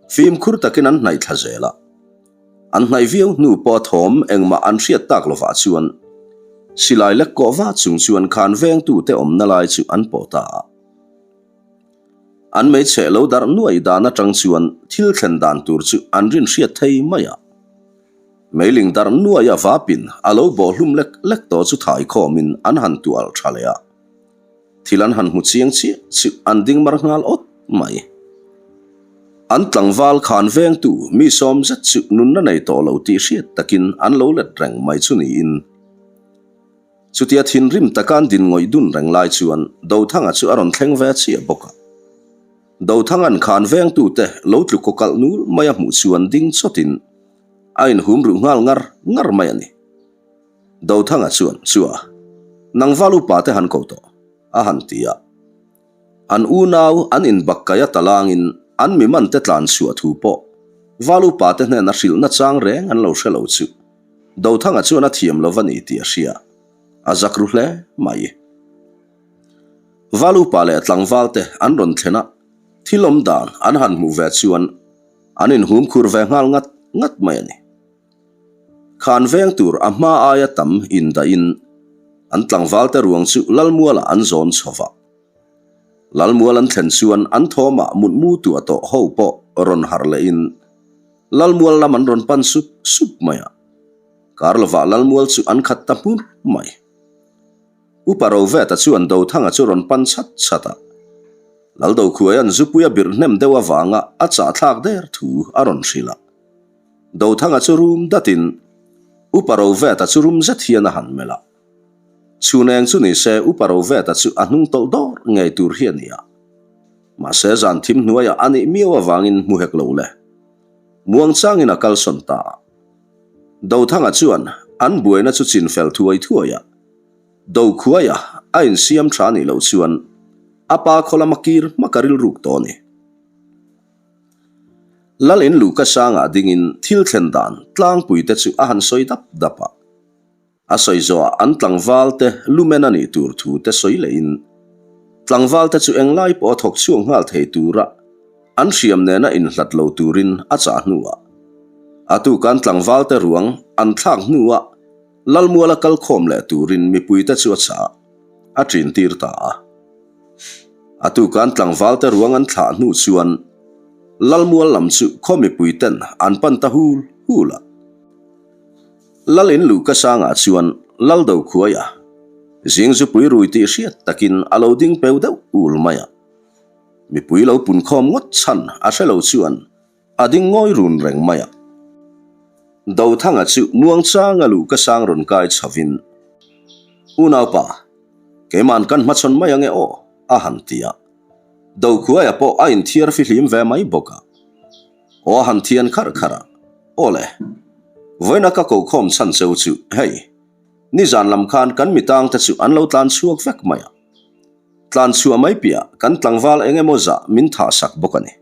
fimkhur takin an hnaih thla zel a. An hnaih viau hnu pawh a thawm engmah an hriat tak lovah chuan silai lek kawh va chung chuan khan vengtute awmna lai chu an pawh ta a. An hmeichhe lo darh nuai dan atang chuan thil thlen dan tur chu an rin hriat thei mai a. Meiling darh nuai a vapin a lo bawh hlum lek lek tawh chu thai khawmin an han tual tha leh a. Thil an han hmu chiang chiah chu an ding mar nghal awt mai. An tlangval khan vengtu mi sawm zet chu nunna nei tawh lo tih hriat takin an lo let reng mai chu niin. Chutia thinrim taka an din ngawih dun reng lai chuan Dothanga chu a rawn thleng ve chiah bawk a. Dothanga'n khan vengtute lo tlu kaw kalh nul mai a hmuh chuan ding chawtin a inhum ruh nghal ngar ngar mai a ni. Dothanga chuan, Chua, nang val upa te han ko tawh, a han ti a. An unau an inbakkaih a talangin an mi man te tlan chhuah thu pawh val upa te hnena hrilhna chang reng an lo hre lo chu. Dothanga chuan a thiam lo va ni tih a hria. A zak ru hle mai. Val upa leh tlangval te an rawn thlen a, thil awm dan an han hmuh ve chuan an inhum khur ve nghal ngat ngat mai a ni. Khan veng tur a hma aia tam indahin an tlangval te ruang chu Lalmualah an zawn chho va. Lalmual an thlen chuan an thawmah mutmu tuah tawh ho pawh rawn harh lehin Lalmual lam an rawn pan sup sup mai a, kar lovah Lalmual chu an khat ta hmur mai. Upa Roveta chuan Dothanga chu rawn pan chat chat a, Laldokhuaia'n zupui a birh hnem deuh avanga a chahthlak der thu a rawn hrilh a. Dothanga chu rum datin Upa Roveta chu rum zet hian a han melh a. Chhun eng chu nise Upa Roveta chu a hnung tawlh dawr ngei tur hi a ni a. Mahse zan thim hnuaiah a nih miau avangin hmu hek lo le. Muangchangin a kalsawn ta a. Dothanga chuan an buaina chu chin fel thuai thuai a. Dokhuaia a insiam tha nih loh chuan a pa khaw lama kir hmaka rilruk tawh a ni. Lal in luhka sangah dingin thil thlen dan tlangpuite chu a han sawi dap dap a. A sawi zawhah an tlangval te lumen a nih tur thu te sawi lehin. Tlangvalte chu englai pawh a thawk chhuak nghal thei tura an hriam nena inhlat lo turin a chah hnuah a tukan tlangvalte ruang an thlak hnuah Lalmuala kal khawm leh turin mipuite chu a chah a ṭin tir ta a. A tukan tlangvalte ruang an thlah hnu chuan Lalmual lam chu khaw mipuiten an pan ta hul hul a. Lal in luhka sangah chuan Lal Dokhuaia zingzupui rui tih hriat takin a lo ding peu deuh ul mai a. Mipui lo punkhawm ngawt chhan a hre lo chuan a ding ngawi run reng mai a. Dothanga chu muangchanga luhka sang rawn kai chhovin, Unaupa, keima'n kan hmachhawn mai ange aw, a han ti a. Dokhuaia pawh a inthiar fihlim ve mai bawk a. Aw a han thian kharh kharh a, Aw le, vawiina ka kokhawm chhan cheu chu hei, nizan lam khan kan mitangte chu an lo tlan chhuak vek mai a. Tlan chhuah mai piah kan tlangval eng emaw zah min thah sak bawk a ni.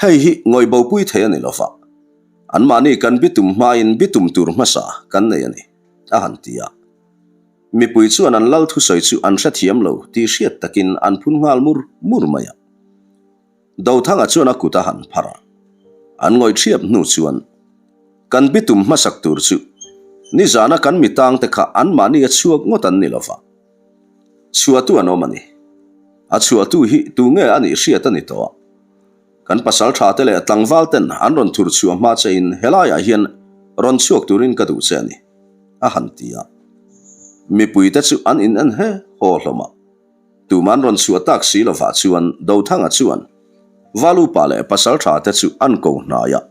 Hei hi ngawih bopui thei a ni lova, anmahni kan bitum hmain bitum tur hmasa kan nei a ni, a han ti a. Mipui chuan an lal thusawi chu an hrethiam lo tih hriat takin an phun nghal mur mur mai a. Dothanga chuan a kut a han phar a, an ngawih ṭhiap hnu chuan, Kan bitum hmasak tur chu nizana kan mitangte kha anmahni a chhuak ngawt an ni lova, chhuahtu an awm a ni. A chhuahtu hi tu nge a nih hriat a ni tawh a. Kan pasal ṭhate leh tlangvalten an rawn thur chhuah hma chein helaiah hian rawn chhuak turin ka duh che a ni, a han ti a. Mipuite chu an in en he haw hlawm a. Tuman rawn chhuah tak si lovah chuan Dothanga chuan Valupa leh Pasalṭha te chu an ko hnai a.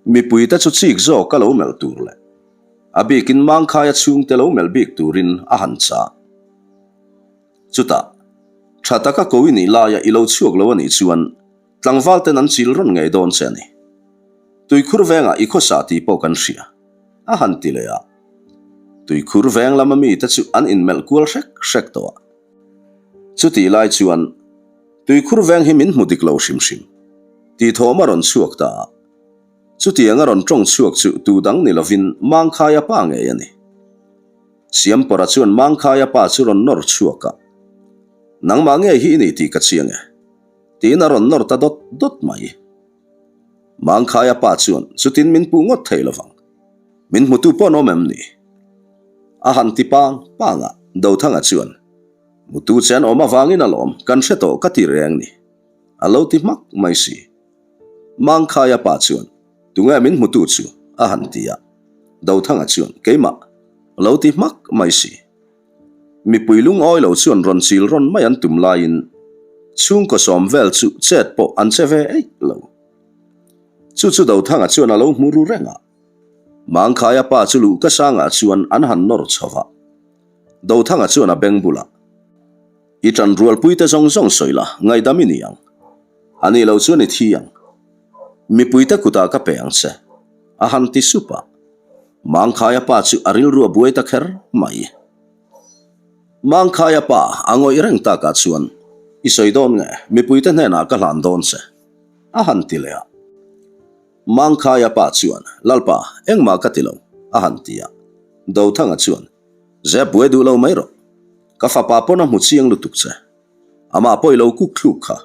Mipuite chu chik zawk a lo melh tur leh a bikin Mangkhaia chhungte lo melh bik turin a han chah. Chutah, ṭha taka ko i nih laia i lo chhuak lo a nih chuan Tlangval ten an chil rawn ngei dawn che a ni. Tuikhur vengah i khawsa tih pawh kan hria, a han ti leh a. Tuikhur veng lama mite chu an inmelh kual hrek hrek tawh a. Chutih lai chuan Tuikhur veng hi min hmu dik lo hrim hrim tih thawm a rawn chhuak ta a. Chutiang a rawn tawng chhuak chu tu dang ni lovin Mangkhaia pa ngei a ni. Siampawra chuan Mangkhaia pa chu rawn nawr chhuak a, Nangmah ngei hi i ni tih ka chiang e. Tiin a rawn nawr ta dawt dawt mai. Mangkhaia pa chuan chutin min puh ngawt thei lovang. Min hmutu pawh an awm em ni? A han ti pang pang a, Dothanga chuan, Hmutu che an awm avangin alawm kan hre tawh ka ti reng ni. A lo ti hmak mai si. Mangkhaia pa chuan, Tunge min hmutu chu? a han ti a, Dothanga chuan, Keimah. A lo ti hmak mai si. Mipui lungawi lo chuan rawn chil rawn mai an tum laiin chhungkaw sawm vel chu chet pawh an che ve eih lo. Chu chu Dothanga chuan a lo hmu ru reng a. Mangkhaia pa chu luhka sangah chuan an han nawr chho va. Dothanga chuan a beng bulah, I ṭan rualpuite zawng zawng sawi la, ngaihdam i ni ang. A nih lo chuan i thi ang. Mipuite kutah ka pe ang che, a han ti sup a. Mangkhaia pa chu a rilru a buai ta kher mai. Mangkhaia pa a ngawih reng takah chuan, I sawi dawn nge, mipuite hnenah ka hlan dawn che, a han ti leh a. Mangkhaia pa chuan, Lalpa, engmah ka ti lo, a han ti a. Dothanga chuan, Zep buai duh lo mai rawh. Ka fapa pawn a hmu chiang lutuk che. Amah pawh i lo kuk thluk kha.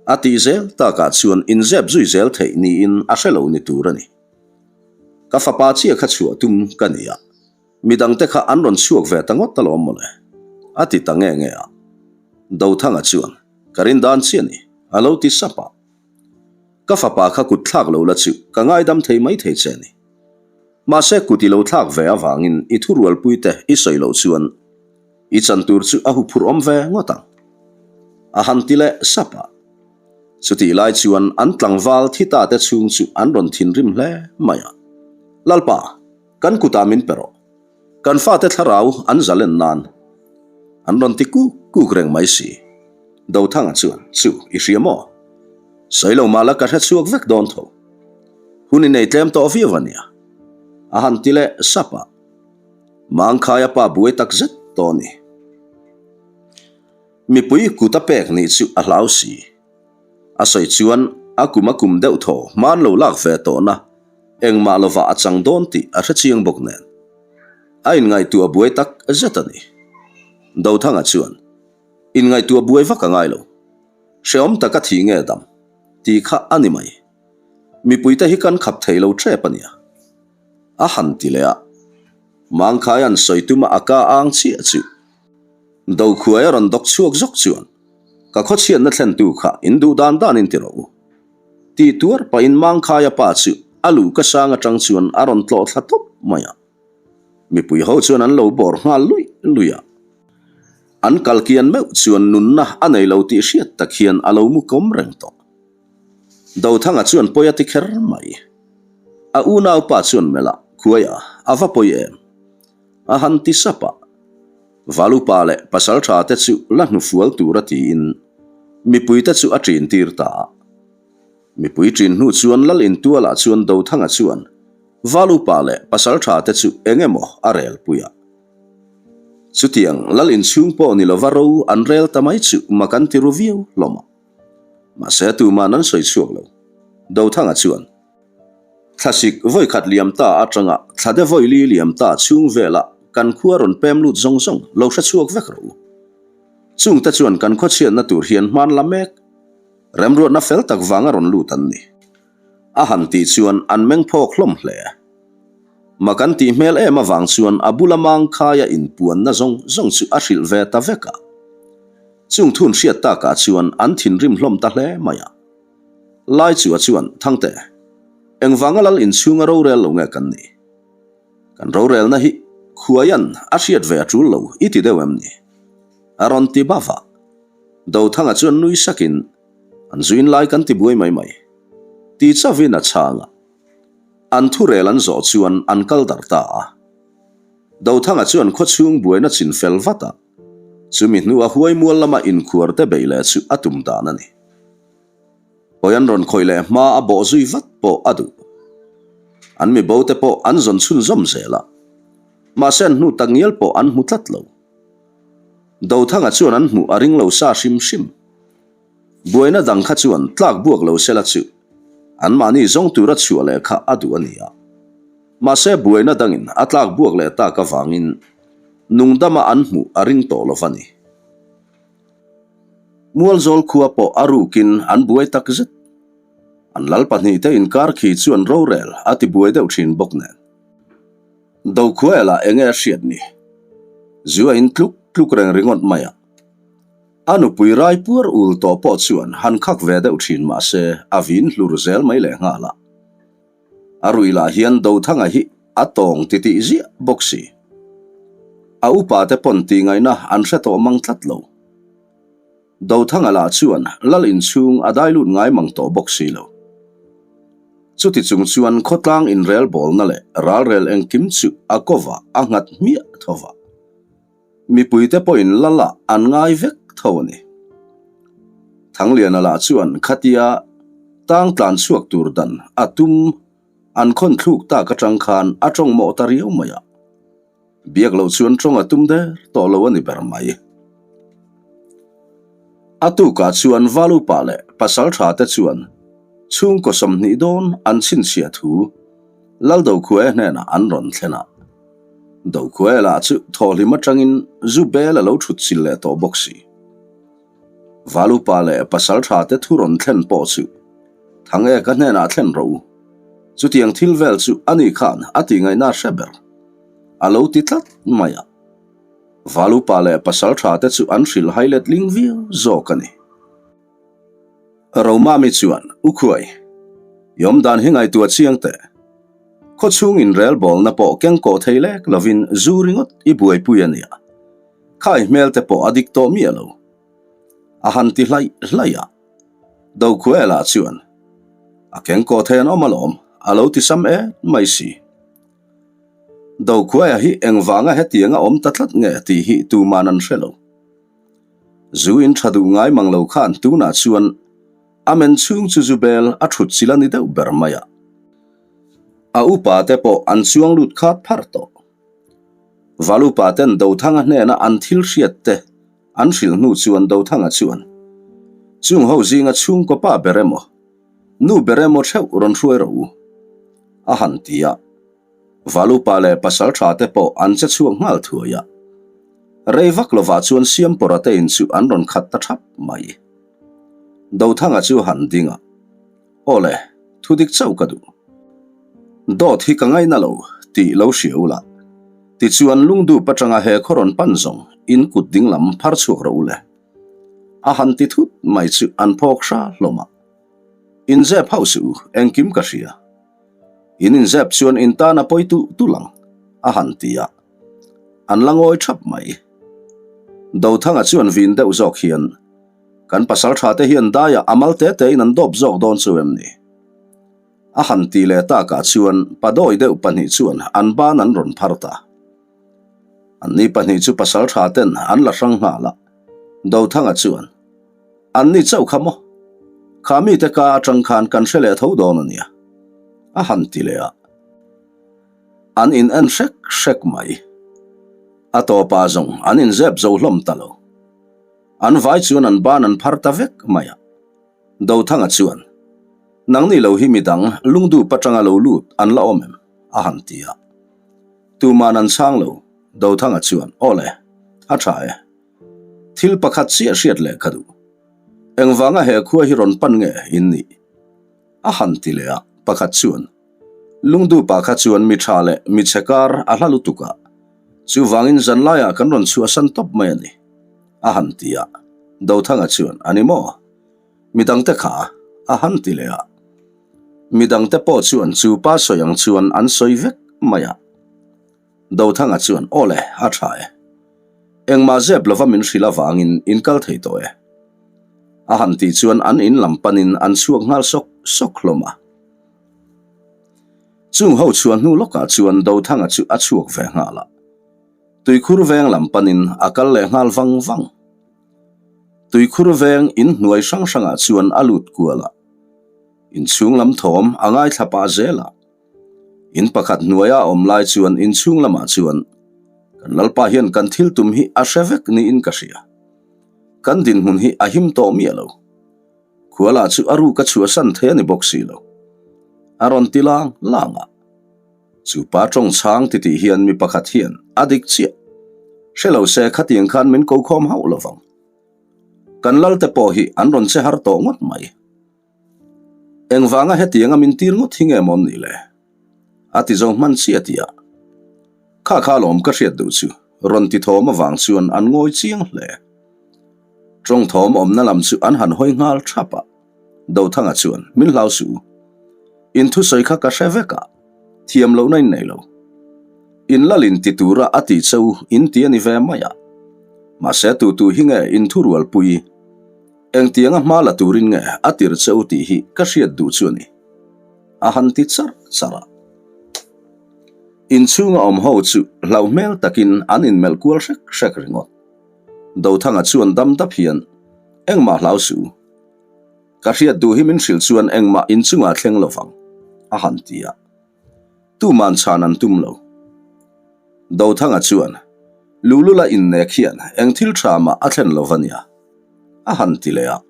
A tih zel takah chuan inzep zui zel theih niin a hre lo ni tur a ni. Ka fapa chiah kha chhuah tum ka ni a, midangte kha an rawn chhuak ve ta ngawt alawm mawle, a ti ta nge nge a. Dothanga chuan, Ka rin dan chiah ni, a lo ti sap a. Ka fapa kha kut thlak lo la chu ka ngaidam thei mai thei che ni. Mahse kut i lo thlak ve avangin i thurualpuite i sawi loh chuan i chan tur chu a huphurh awm ve ngawt ang, a han ti leh sap a. Chutih lai chuan an tlangval thi ta te chhung chu an rawn thinrim hle mai a. Lalpa, kan kutah min pe rawh. Kan fate thlarau an zalen nan an rawn ti kuk kuk reng mai si. Dothanga chuan, Chu, i hria maw? Sawi lo mah la ka hre chhuak vek dawn tho. Hun i nei tlem tawh viau a nia. A han ti leh sap a. Mangkhaia pa buai tak zet tawh a ni. Mipui kut a pek nih chu a hlau si. A sawi chuan a kum a kum deuh thaw hman lo lak ve tawhna engmah lovah a chang dawn tih a hre chiang bawk nen. A inngaihtuah buai tak zet a ni. Dothanga chuan. Inngaihtuah buai vak a ngai lo. Hrehawm taka thih nge dam? Tih kha a ni mai. Mipuite hi kan khap thei lo ṭep a nia. A han ti leh a. Mangkhai an sawi tuma a ka ang chiah chu. Dokhuai a rawn dawk chhuak zawk chuan, Ka khawchhiatna thlentu kha in duh dan danin ti rawh u. Tih tuar pahin Mangkhaia pa chu a luh ka sang atang chuan a rawn tlawh thla tawp mai a. Mipui ho chuan an lo bawr nghal luih luih a. An kal kian meuh chuan nunna a nei lo tih hriat tak hian a lo mu kawm reng tawh. Dothanga chuan pawi a ti kher mai. A unaupa chuan melh a, Khuaia, a va pawi em? A han ti sap a. Valupa leh pasaltha te chu la hnufual tura tiin mipuite chu a ṭin tir ta a. Mipui ṭin hnu chuan Lal Intualah chuan Dothanga chuan Valupa leh pasaltha te chu eng emaw a rel pui a. Chutiang Lal inchhung pawh ni lova ro an rel ta mai chu mak an ti ru viau hlawm a. Mahse tuman an sawi chhuak lo. Dothanga chuan. Thlasik vawi khat liam ta atanga thlade vawi li liam ta chhung velah kan khua rawn pem lut zawng zawng lo hre chhuak vek rawh u. Chungte chuan kan khawchhiatna tur hian hman la mek. Remruatna fel tak vanga rawn lut an ni. A han tih chuan an meng phawk hlawm hle. Mak an tih hmel em avang chuan a bula mangkhaia inpuanna zawng zawng chu a hrilh ve ta vek a. Chung thun hriat takah chuan an thinrim hlawm ta hle mai a. Lai chu a chuan, Thangte, engvanga lal inchhunga rorel lo nge kan nih? Kan rorelna hi Khuaian a hriat ve a tul lo i ti deuh em ni? A rawn ti bava. Dothanga chuan nui sakin, An zuin lai kan ti buai mai mai. Ti chauvin a chhang a. An thurel an zawh chuan an kal darh ta a. Dothanga chuan khawchhung buaina chin fel vat a, chumi hnua huaimual lama inkhuar te beih leh chu a tum dan a ni. Hawi an rawn khawih leh hma a bawh zui vat pawh a duh. An mi bo te pawh an zawn chhunzawm zel a, mahse an hnu tak ngial pawh an hmu tlat lo. Dothanga chuan an hmuh a ring lo sa hrim hrim. Buaina dang kha chuan tlak buak lo sela chu anmahni zawng tura chhuah leh kha a duh a ni a. Mahse buaina dangin a tlak buak leh tak avangin nungdama an hmuh a ring tawh lo va ni. Mualzawl khua pawh a rukin an buai tak zet. An lal pahnihte inkar khi chuan rorel a ti buai deuh thin bawk nen. Dokhuaela enge a hriat ni? Zu a in tluk tluk reng ringawt mai a. A nupui rai puar ul tawh pawh chuan han khak ve deuh thin mah se a vin hlur zel mai leh nghal a. A ruih lah hian Dothanga hi a tawng titih ziah bawk si. A upa te pawn tih ngaihna an hre tawh mang tlat lo. Dothanga lah chuan lal inchhung a dai lut ngai mang tawh bawk si lo. Chuti chung chuan khawtlang inrelbawlna leh ralrel engkim chu a kawvah a nghat hmiah tho va. Mipuite pawhin lal ah an ngai vek tho a ni. Thangliana lah chuan khatia tang tlan chhuak tur dan a tum an khawn thluk tak atang khan a tawng mawh ta riau mai a. Biak loh chuan tawng a tum der tawh lo a ni ber mai. A tukah chuan Valupa leh Pasaltha te chuan chhungkaw 20 dawn an chhinchhiah thu Laldokhuaia hnenah an rawn thlen a. Dokhuaia lah chu thawhhlim atangin zu bel a lo thut chil leh tawh bawk si. Valupa leh Pasaltha te thu rawn thlen pawh chu Thangeka hnenah thlen rawh u. Chutiang thil vel chu ani khan a tihngaihna hre ber a lo ti tlat mai a. Valupa leh Pasaltha te chu an hrilh hai letling viau zawk a ni. Romami chuan, U Khuai, i awm dan hi ngaihtuah chiang teh. Khawchhung inrelbawlna pawh keng kawh thei lek lovin zu ringawt i buaipui a nia. Khai hmel te pawh a dik tawh miah lo. A han ti hlaih hlaih a. Dokhuela chuan, A keng kawh thei an awm alawm, a lo ti sam et mai si. Dokhuaia hi engvanga hetianga awm ta tlat nge tih hi tuman an hre lo. Zu in tha duh ngai mang lo khan tunah chuan a men chhung chu zu bel a thut chil a ni deuh ber mai a. A upa te pawh an chuang lut khat phar tawh. Val upa ten Dothanga hnena an thil hriat te an hrilh hnu chuan Dothanga chuan chung ho zinga chhungkaw pa ber emaw nu ber emaw theuh rawn hruai rawh u a han ti a. Valupa leh pasal tha te pawh an che chhuak nghal thuai a. Rei vak lovah chuan Siampawra te in chu an rawn khat ta thap mai. Dothanga chu han ding a, Aw le, thu dik chauh ka duh. Dawt hi ka ngaina lo tih lo hria ula. Tichuan lungdup atanga he khaw rawn pan zawng in kut dinglam phar chhuak rawh u le. A han ti thut mai chu an phawk hra hlawm a. Inzep hauh suh u, engkim ka hria. In inzep chuan in tan a pawi tulh tulh ang, a han ti a. An la ngawi thap mai. Dothanga chuan vin deuh zawk hian, Kan pasal tha te hian daiah a mal te te in an dawp zawk dawn chu em ni? A han ti leh takah chuan padawi deuh pahnih chuan an ban an rawn phar ta. Anni pahnih chu pasal tha ten an la hrang nghal a, Dothanga chuan, Anni chauh kha maw? Kha mite ka atang khan kan hre leh tho dawn a nia, a han ti leh a. An in en hrek hrek mai. A tawpah zawng an inzep zo hlawm ta lo. An vai chuan an ban an phar ta vek mai a. Dothanga chuan, Nangni lo hi midang lungdup atanga lo lut an la awm em? a han ti a. Tuman an chhang lo, Dothanga chuan, Aw le, a tha e. Thil pakhat chiah hriat leh ka duh. Engvanga he khua hi rawn pan nge in nih? A han ti leh a, pakhat chuan, Lungdupa kha chuan mi tha leh mi chhe kar a hla lutuk a, chuvangin zanlaiah kan rawn chhuahsan tawp mai a ni, a han ti a. Dothanga chuan, A ni maw? Midangte kha? A han ti leh a. Midangte pawh chuan chu pa sawi ang chuan an sawi vek mai a. Dothanga chuan, Aw le, a tha e. Engmah zep lova min hrilh avangin in kal thei tawh e. A han tih chuan an in lam panin an chhuak nghal sawk sawk hlawm a. Chung ho chhuah hnu lawkah chuan Dothanga chu a chhuak ve nghal a. Tuikhur veng lam panin a kal leh nghal vang vang. Tuikhur veng in hnuai hrang hrangah chuan a lut kual a. Inchhung lam thawm a ngaithla pah zel a. In pakhat hnuaia a awm lai chuan inchhung lamah chuan kan Lalpa hian kan thil tum hi a hre vek niin ka hria. Kan dinhmun hi a him tawh miah lo. Khuala chu a ruk a chhuahsan thei a ni bawk si lo. A rawn ti lang lang a. Chu pa tawng chhang titih hian mi pakhat hian a dik chiah. Hre lo se khatiang khan min ko khawm hauh lo vang. Kan Lalte pawh hi an rawn che har tawh ngawt mai. Engvanga hetianga min tir ngawt hi nge maw an nih le? A ti zo hman chiah tih a. Kha kha lawm ka hriat duh chu rawn ti thawm avang chuan an ngawi chiang hle. Tawng thawm awmna lam chu an han hawi nghal thap a. Dothanga chuan min hlau suh u. In thusawi kha ka hre vek a, thiam lohna in nei lo. In lalin ti tura a tih che u in ti a ni ve mai a. Mahse tu tu hi nge in thurualpui? Engtianga hma la turin nge a tir che u tih hi ka hriat duh chu a ni, a han ti charh charh a. Inchhunga awm ho chu hlauh hmel takin an inmelh kual hrek hrek ringawt. Dothanga chuan dam dap hian, Engmah hlau suh u. Ka hriat duh hi min hrilh chuan engmah inchungah thleng lo vang, a han ti a. Tuman chhan an tum lo. Dothanga chuan, Luhlula innek hian eng thil tha mah a thlen lo va nia, a han ti leh a.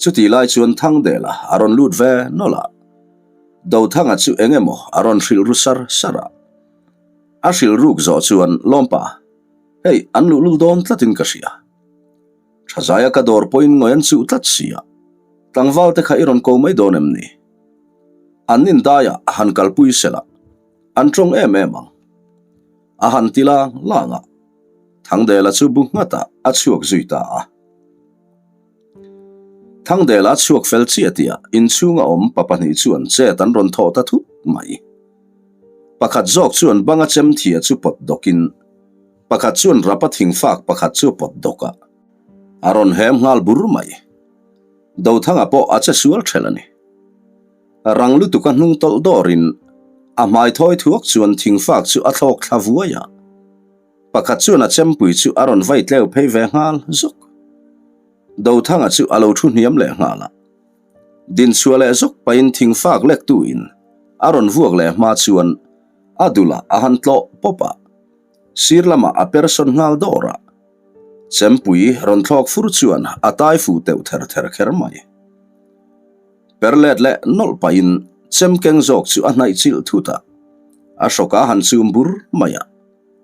Chutih lai chuan Thangdela a rawn lut ve nawlh a. Dothanga chu eng emaw a rawn hrilh ru sar sar a. A hrilh ruk zawh chuan, Lawmpa, hei an luhlul dawn tlatin ka hria. Thazaia ka dawr pawhin ngawi an chuh tlat si a, tlangval te kha i rawn ko mai dawn em ni? An indaiah han kalpui sela, an tawng em em ang. A han ti lang lang a, Thangdela chu bu nghatah a chhuak zui ta a. Thangdela chhuak fel chiah tihah inchhunga awm pa pahnih chuan chet an rawn thawh ta thut mai. Pakhat zawk chuan banga chem thia chu pawt dawkin, pakhat chuan rapa thingfak pakhat chu pawt dawk a, a rawn hem nghal bur mai. Dothanga pawh a che sual thelh a ni. Rang lutuk a hnung tawlh dawrin a hmai thawi thuak chuan thingfak chu a thlawk thla vuai a. Pakhat chuan a chempui chu a rawn vai tleu phei ve nghal zuk. Dothanga chu a lo thu hniam leh nghal a. Dinchhuah leh zuk pahin thingfak lektu in a rawn vuak leh hma chuan a dulah a han tlawh pawp a. Sir lamah a per sawn nghal dawr a. Chempui rawn thlawk fur chuan a tai fu teuh ther ther kher mai. Per let leh nawlh pahin chem keng zawk chu a hnaih chilh thut a, a hrawk a han chum bur mai a,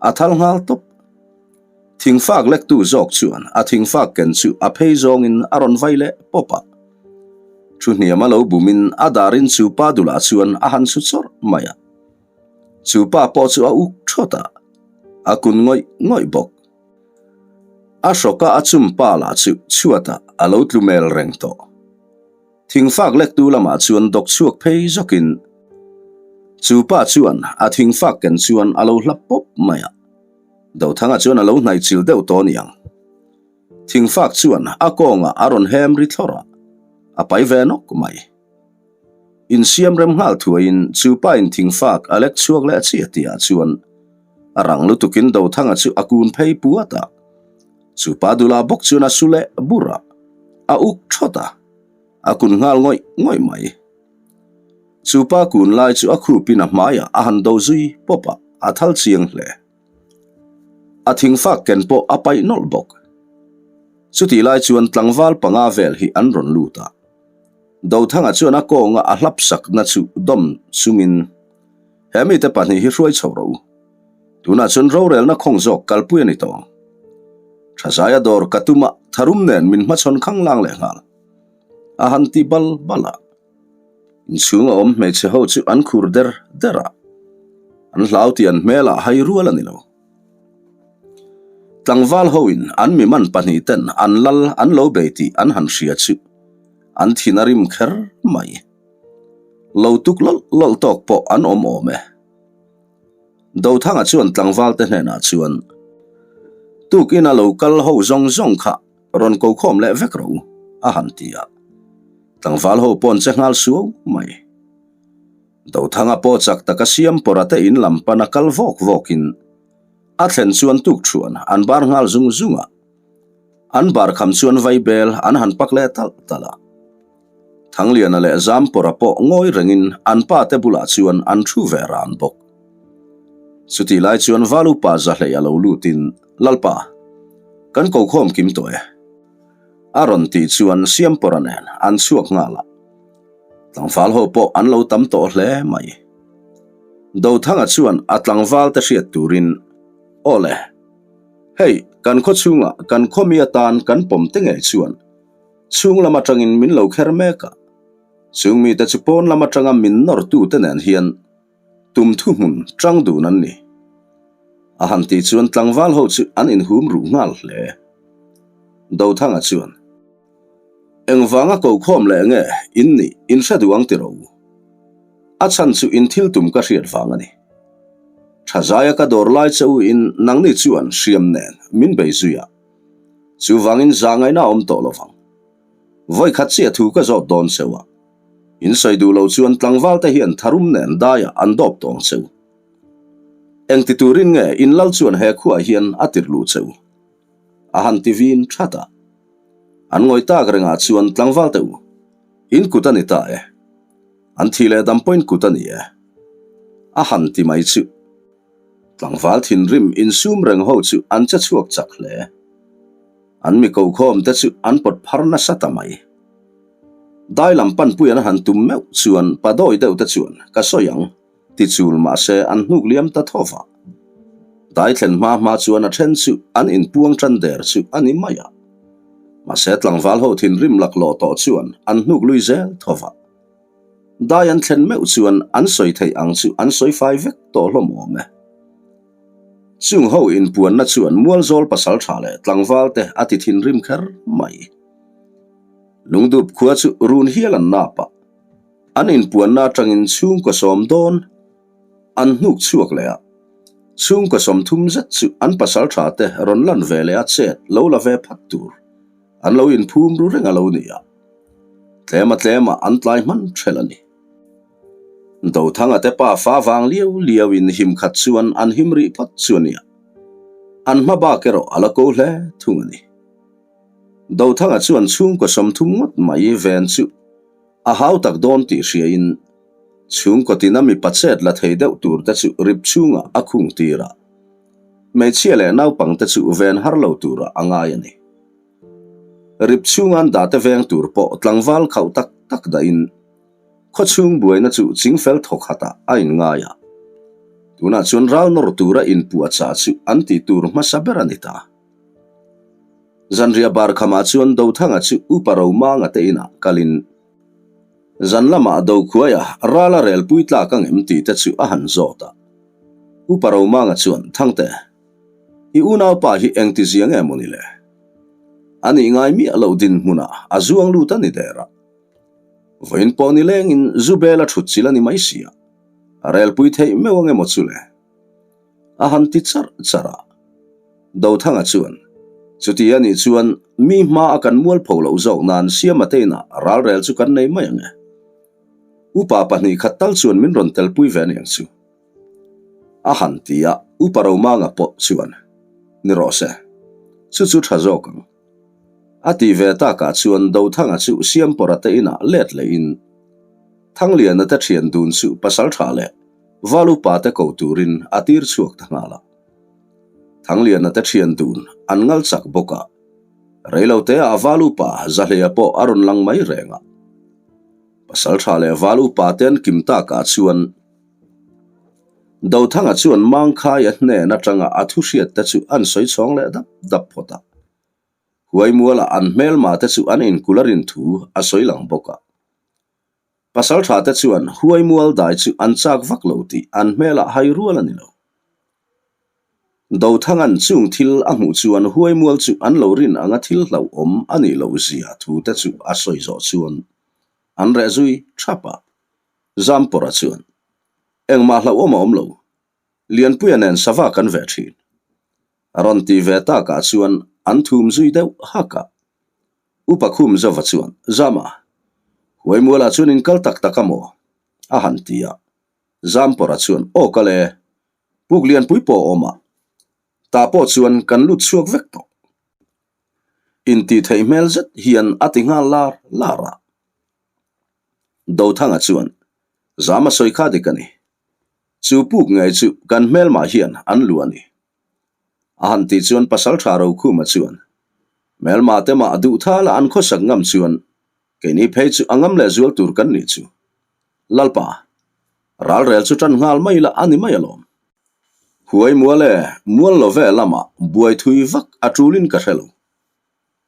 a thal nghal tawp. Thingfak lektu zawk chuan a thingfak ken chu a phei zawngin a rawn vai leh pawp a. Thu hniam a lo bumin a darin chu pa dulah chuan a han su chawrh mai a. Chu pa pawh chu a uk thawt a, a kun ngawih ngawih bawk. A hrawka a chum pa lah chu chhuatah a lo tlu mel reng tawh. Thingfak lektu lamah chuan dawk chhuak phei zawkin chu pa chuan a thingfak ken chuan a lo hlap pawp mai a. Dothanga chuan a lo hnaihchilh deuh tawh aniang. Thingfak chuan a kawngah a rawn hem ri thlawrh a, a pai ve nawk mai. Insiam rem nghal thuaiin chu pa in thingfak a lek chhuak leh chiah tihah chuan a rang lutukin Dothanga chu a kun phei puat a. Chu pa dula bawk chuan a su leh bur a, a uk thawt a, a kun nghal ngawih ngawih mai. Chu pa kun lai chu a khupin a hmaiah a han do zui pawp a, a thal chiang hle. A thingfak ken pawh a paih nawlh bawk. Chutih lai chuan tlangval panga vel hi an rawn lut a. Dothanga chuan a kawnga a hlap sakna chu dawm chungin, He mite pahnih hi hruai chho rawh u. Tunah chuan rorelna khawng zawk kalpui a ni tawh ang. Thazaia dawr ka tum a, tharum nen min hmachhawn khang lang leh nghal. A han ti bal bal a. Inchhung a awm hmeichhe ho chu an khur der der a. An hlau tih an hmelah hai rual a ni lo. Tlangval hoin an mi man pahnih ten an lal an lo bei tih an han hria chu an thin a rim kher mai. Lo tuk lawlh lawlh tawk pawh an awm awm e. Dothanga chuan tlangvalte hnenah chuan, Tukin a lo kal ho zawng zawng kha rawn ko khawm leh vek rawh u, a han ti a. Tlangval ho pawn che nghal suau mai. Dothanga pawh chak taka siam pawrh a te in lam pan a kal vawk vawkin a thlen chuan tukṭhuan an bar nghal zung zung a. An bar kham chuan vaibel an han pak leh talh talh a. Thangliana leh Zampawra pawh ngawi rengin an pa te bulah chuan an thu ve ran bawk. Chutih lai chuan Valupa Zahlei a lo lutin, Lalpa, kan ko khawm kim tawh e. A rawn tih chuan Siampawra nen an chhuak nghal a. Tlangval ho pawh an lo tam tawh hle mai. Dothanga chuan a tlangval te hriat turin, Aw le, hei kan khaw chhungah kan khawmi atan kan pawm te ngei chuan Chhung lam atangin min lo kher mek a, chung mite chu pawn lam atanga min nawrtute nen hian tum thuhmun tang dun an ni. A han tih chuan tlangval ho chu an inhum ruh nghal hle. Dothanga chuan, Engvanga kokhawm leh nge in nih in hre duh ang ti rawh u. A chhan chu in thil tum ka hriat vang a ni. Thazaia ka dawr lai che u in nangni chuan hriam nen min bei zui a. Chuvangin zahngaihna a awm tawh lo vang. Vawi khat chiah thu ka zawt dawn cheu a, in sawi duh lo chuan tlangval te hian tharum nen daiah an dawp tawng cheu. Engti turin nge in lal chuan he khuaah hian a tirh luh cheu? A han ti vin that a. An ngawi tak rengah chuan tlangval te u, in kut a ni ta e. An thih leh dam pawhin kut a ni e. A han ti mai chu. Tlangval thinrim insum reng ho chu an che chhuak chak hle. An mi kokhawm te chu an pawt phar nasa ta mai. Dai lam panpui an han tum meuh chuan pa dawi deuh te chuan ka sawi ang ti chul mahse an hnuk liam ta tho va. Dai thlen hma hma chuan a then chu an inpuang tan der chu a ni mai a. Mahse tlangval ho thinrim laklawh tawh chuan an hnuk lui zel tho va. Dai an thlen meuh chuan an sawi theih ang chu an sawi fai vek tawh hlawm awm e. Chung ho inpuanna chuan Mualzawl pasal tha leh tlangval te a ti thinrim kher mai. Lungdup khua chu run hial an nap a, an inpuanna atangin chhungkaw sawm dawn an hnuk chhuak leh a, chhungkaw 30 zet chu an pasal tha te rawn lan ve leh a chet lo la ve phat tur. An lo inphum ru reng a lo ni a, tlema tlema an tlai hman ṭhelh a ni. Dothanga te pa fa vang liau liau in him khat chuan an him rih phawt chu a nia, an hma bak erawh a la ko hle thung a ni. Dothanga chuan chhungkaw 30 ngawt mai ven chu a hau tak dawn tih hriain chhungkaw tina mipa chet la thei deuh tur te chu rip chhungah a khung tir a. Hmeichhia leh naupangte chu ven har lo turah a ngai a ni. Rip chhunga an dahte veng tur pawh tlangval khauh tak tak dahin khawchhung buaina chu chingfel thawk hatah a inngai a. Tunah chuan ral nawr tura inpuahchah chu an tih tur hmasa ber a ni ta. Zanriah bar khamah chuan Dothanga chu Upa Romanga te inah kalin zan lamah Dokhuaia ral a relpui tlak ang em tih te chu a han zawt a. Upa Romanga chuan, Thangte, i unaupa hi engtizia nge maw ni le? A nih ngai miah loh dinhmunah a zuang lut a ni der a. Vawiin pawh ni lengin zu bel a thut chil a ni mai sia, a relpui theih meuh ang emaw chu le? A han ti charh charh a. Dothanga chuan, Chuti a nih chuan mi hma a kan mualpho loh zawk nan Siama te inah ralrel chu kan nei mai ang e. Upa pahnih khat tal chuan min rawn telpui ve aniang chu. A han ti a, Upa Romanga pawh chuan, Ni rawh se, chu chu tha zawk ang. A ti ve takah chuan Dothanga chu Siampawra te inah let lehin Thangliana te thian dun chu pasal tha leh Val upa te ko turin a tir chhuak ta nghal a. Thangliana te thian dun an ngal chak bawk a, reilo te ah Val upa Zahleia pawh a rawn lang mai reng a. Pasal tha leh Val upa te an kim takah chuan Dothanga chuan Mangkhaia hnen atanga a thu hriat te chu an sawi chhawng leh dap dap phawt a. Huaimuala an hmelma te chu an inkul a rin thu a sawi lang bawk a. Pasal tha te chuan huaimual dai chu an chak vak lo tih an hmelah hai rual a ni lo. Dothanga'n chung thil a hmuh chuan huaimual chu an lo rin anga thil hlauhawm a nih loh zia thu te chu a sawi zawh chuan an reh zui thap a. Zampawra chuan, Engmah hlauhawm a awm lo. Lianpuia nen sava kan veh thin. A rawn ti ve takah chuan an thum zui deuh hak a. Upa Khum Zova chuan, Zama, Huaimualah chuan in kal tak tak a maw? a han ti a. Zampawra chuan, Aw kal e, puk lianpui pawh a awm a, tah pawh chuan kan lut chhuak vek tawh. Intih theih hmel zet hian a ti nghal lar lar a. Dothanga chuan, Zama sawi kha dik a ni. Chu puk ngei chu kan hmelmah hian an lu a ni. A han tih chuan Pasaltha Rokhuma chuan, Hmelma te mah duh thala an khawsak ngam chuan keini phei chu a ngam leh zual tur kan nih chu. Lalpa, ralrel chu tan nghal mai la a ni mai alawm. Huai mual e, mual lo ve lamah buai thui vak a tulin ka hre lo.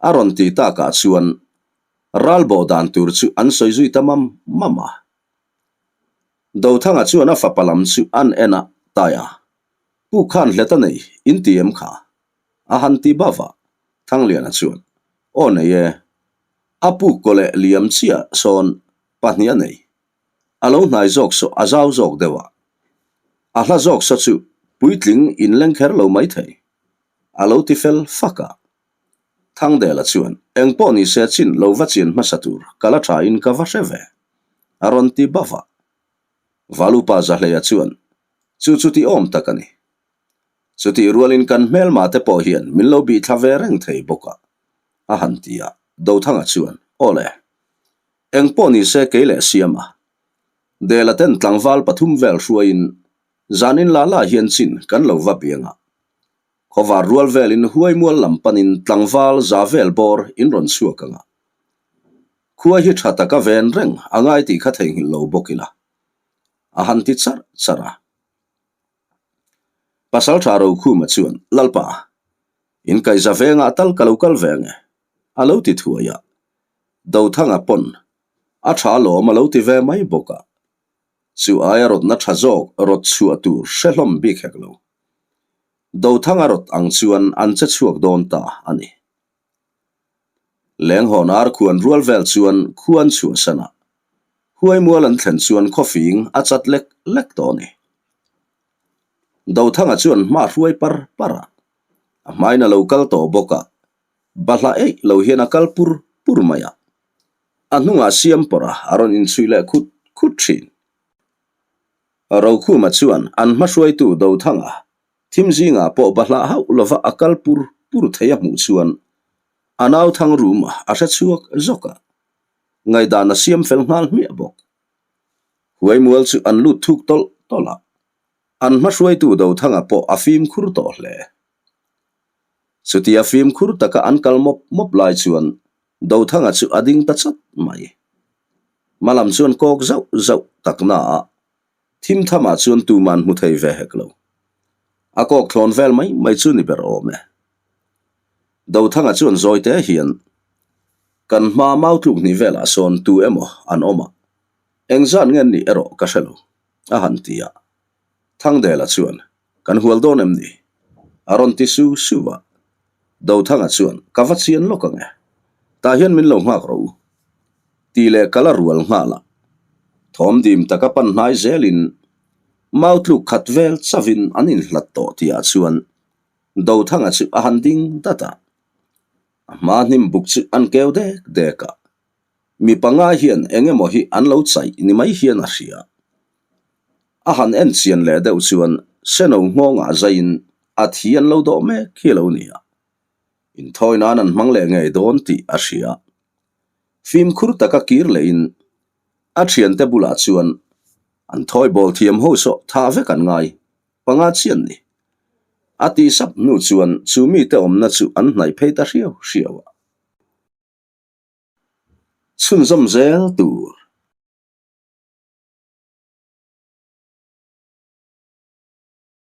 A rawn ti takah chuan ral bawh dan tur chu an sawi zui ta mam mam a. Dothanga chuan a fapa lam chu an en a, Taia, Pu khan hlet a nei, in ti em kha? A han ti bauh a, Thangliana chuan, Aw nei e, a puk kaw leh liam chiah sawn pahnih a nei. A lo hnai zawk saw a zau zawk deuh a, a hla zawk saw chu puitling in leng kher lo mai thei, a lo ti fel fak a. Thangdela chuan, Engpawh ni se chin lo va chian hmasa tur ka la tha in ka va hre ve, a rawn ti bauh a. Valupa Zahleia chuan, Chu chu ti awm tak a ni. Chutih rualin kan hmelma te pawh hian min lo bih thla ve reng thei bawk a, a han ti a. Dothanga chuan, Aw le, engpawh ni se kei leh Siama, Dela ten tlangval pathum vel hruaiin zanin la la hian chin kan lo va biang a. Khawvar rual velin huaimual lam panin tlangval za vel bawr in rawn chhuak ang a. Khua hi tha taka ven reng a ngai tih kha theihnghilh lo bawk ila. A han ti charh charh a. Pasaltha Rokhuma chuan, Lalpa, in kaihza vengah tal ka lo kal ve ang e, a lo ti thuai a. Dothanga pawn a tha alawm a lo ti ve mai bawk a. Chu aia rawtna tha zawk rawt chhuah tur hre hlawm bik hek lo. Dothanga rawt ang chuan an che chhuak dawn ta a ni. Lenghawn ar khuan rual vel chuan khuan chhuahsan a, Huaimual an thlen chuan khawfing a chat lek lek tawh a ni. Dothanga chuan hma hruai par par a, a hmain a lo kal tawh bawk a, bahla eih lo hian a kal pur pur mai a, a hnungah Siampawrha a rawn inchhuih leh khut khut thin. Rokhuma chuan an hmahruaitu Dothanga Thim zingah pawh bahlah hauh lova a kal pur pur thei a hmuh chuan a nau thang rum a hre chhuak zawk a, ngaihdan a siam fel nghal hmiah bawk. Huaimual chu an lut thuk tawlh tawlh a, an hmahruaitu Dothanga pawh a fimkhur tawh hle. Chutia fimkhur taka an kal mawp mawp lai chuan Dothanga chu a ding ta chat mai. Hmalam chuan kawk zauh zauh tak naah Thim thamah chuan tuman hmu thei ve hek lo. A kawk thlawn vel mai mai chu ni ber awm e. Dothanga chuan zawi te hian, Kan hma mau tluk hnih velah sawn tu emaw an awm a, engzat nge an nih erawh ka hre lo, a han ti a. Thangdela chuan, Kan hual dawn em ni? A rawn ti su su a. Dothanga chuan, Ka va chian lawk ang e. Tah hian min lo nghak rawh u. Tih leh kal a rual nghal a. Thawm dim taka pan hnai zelin mau tluk khat vel chavin an inhlat tawh tihah chuan Dothanga chu a han ding dat a. A hma hnim buk chu an keu dek dek a. Mi panga hian eng emaw hi an lo chaih ni mai hian a hria. A han en chian leh deuh chuan Seno nghawngah zaiin a thi an lo dawh mek hi a lo ni a. Inthawi nan an hmang leh ngei dawn tih a hria. Fimkhur taka kir lehin a thiante bulah chuan an thawi bawl thiam ho sawh tha vek an ngai panga chian ni. A tih sap hnu chuan chu mite awmna chu an hnaih phei ta hriau hriau a. Chhunzawm zel tur.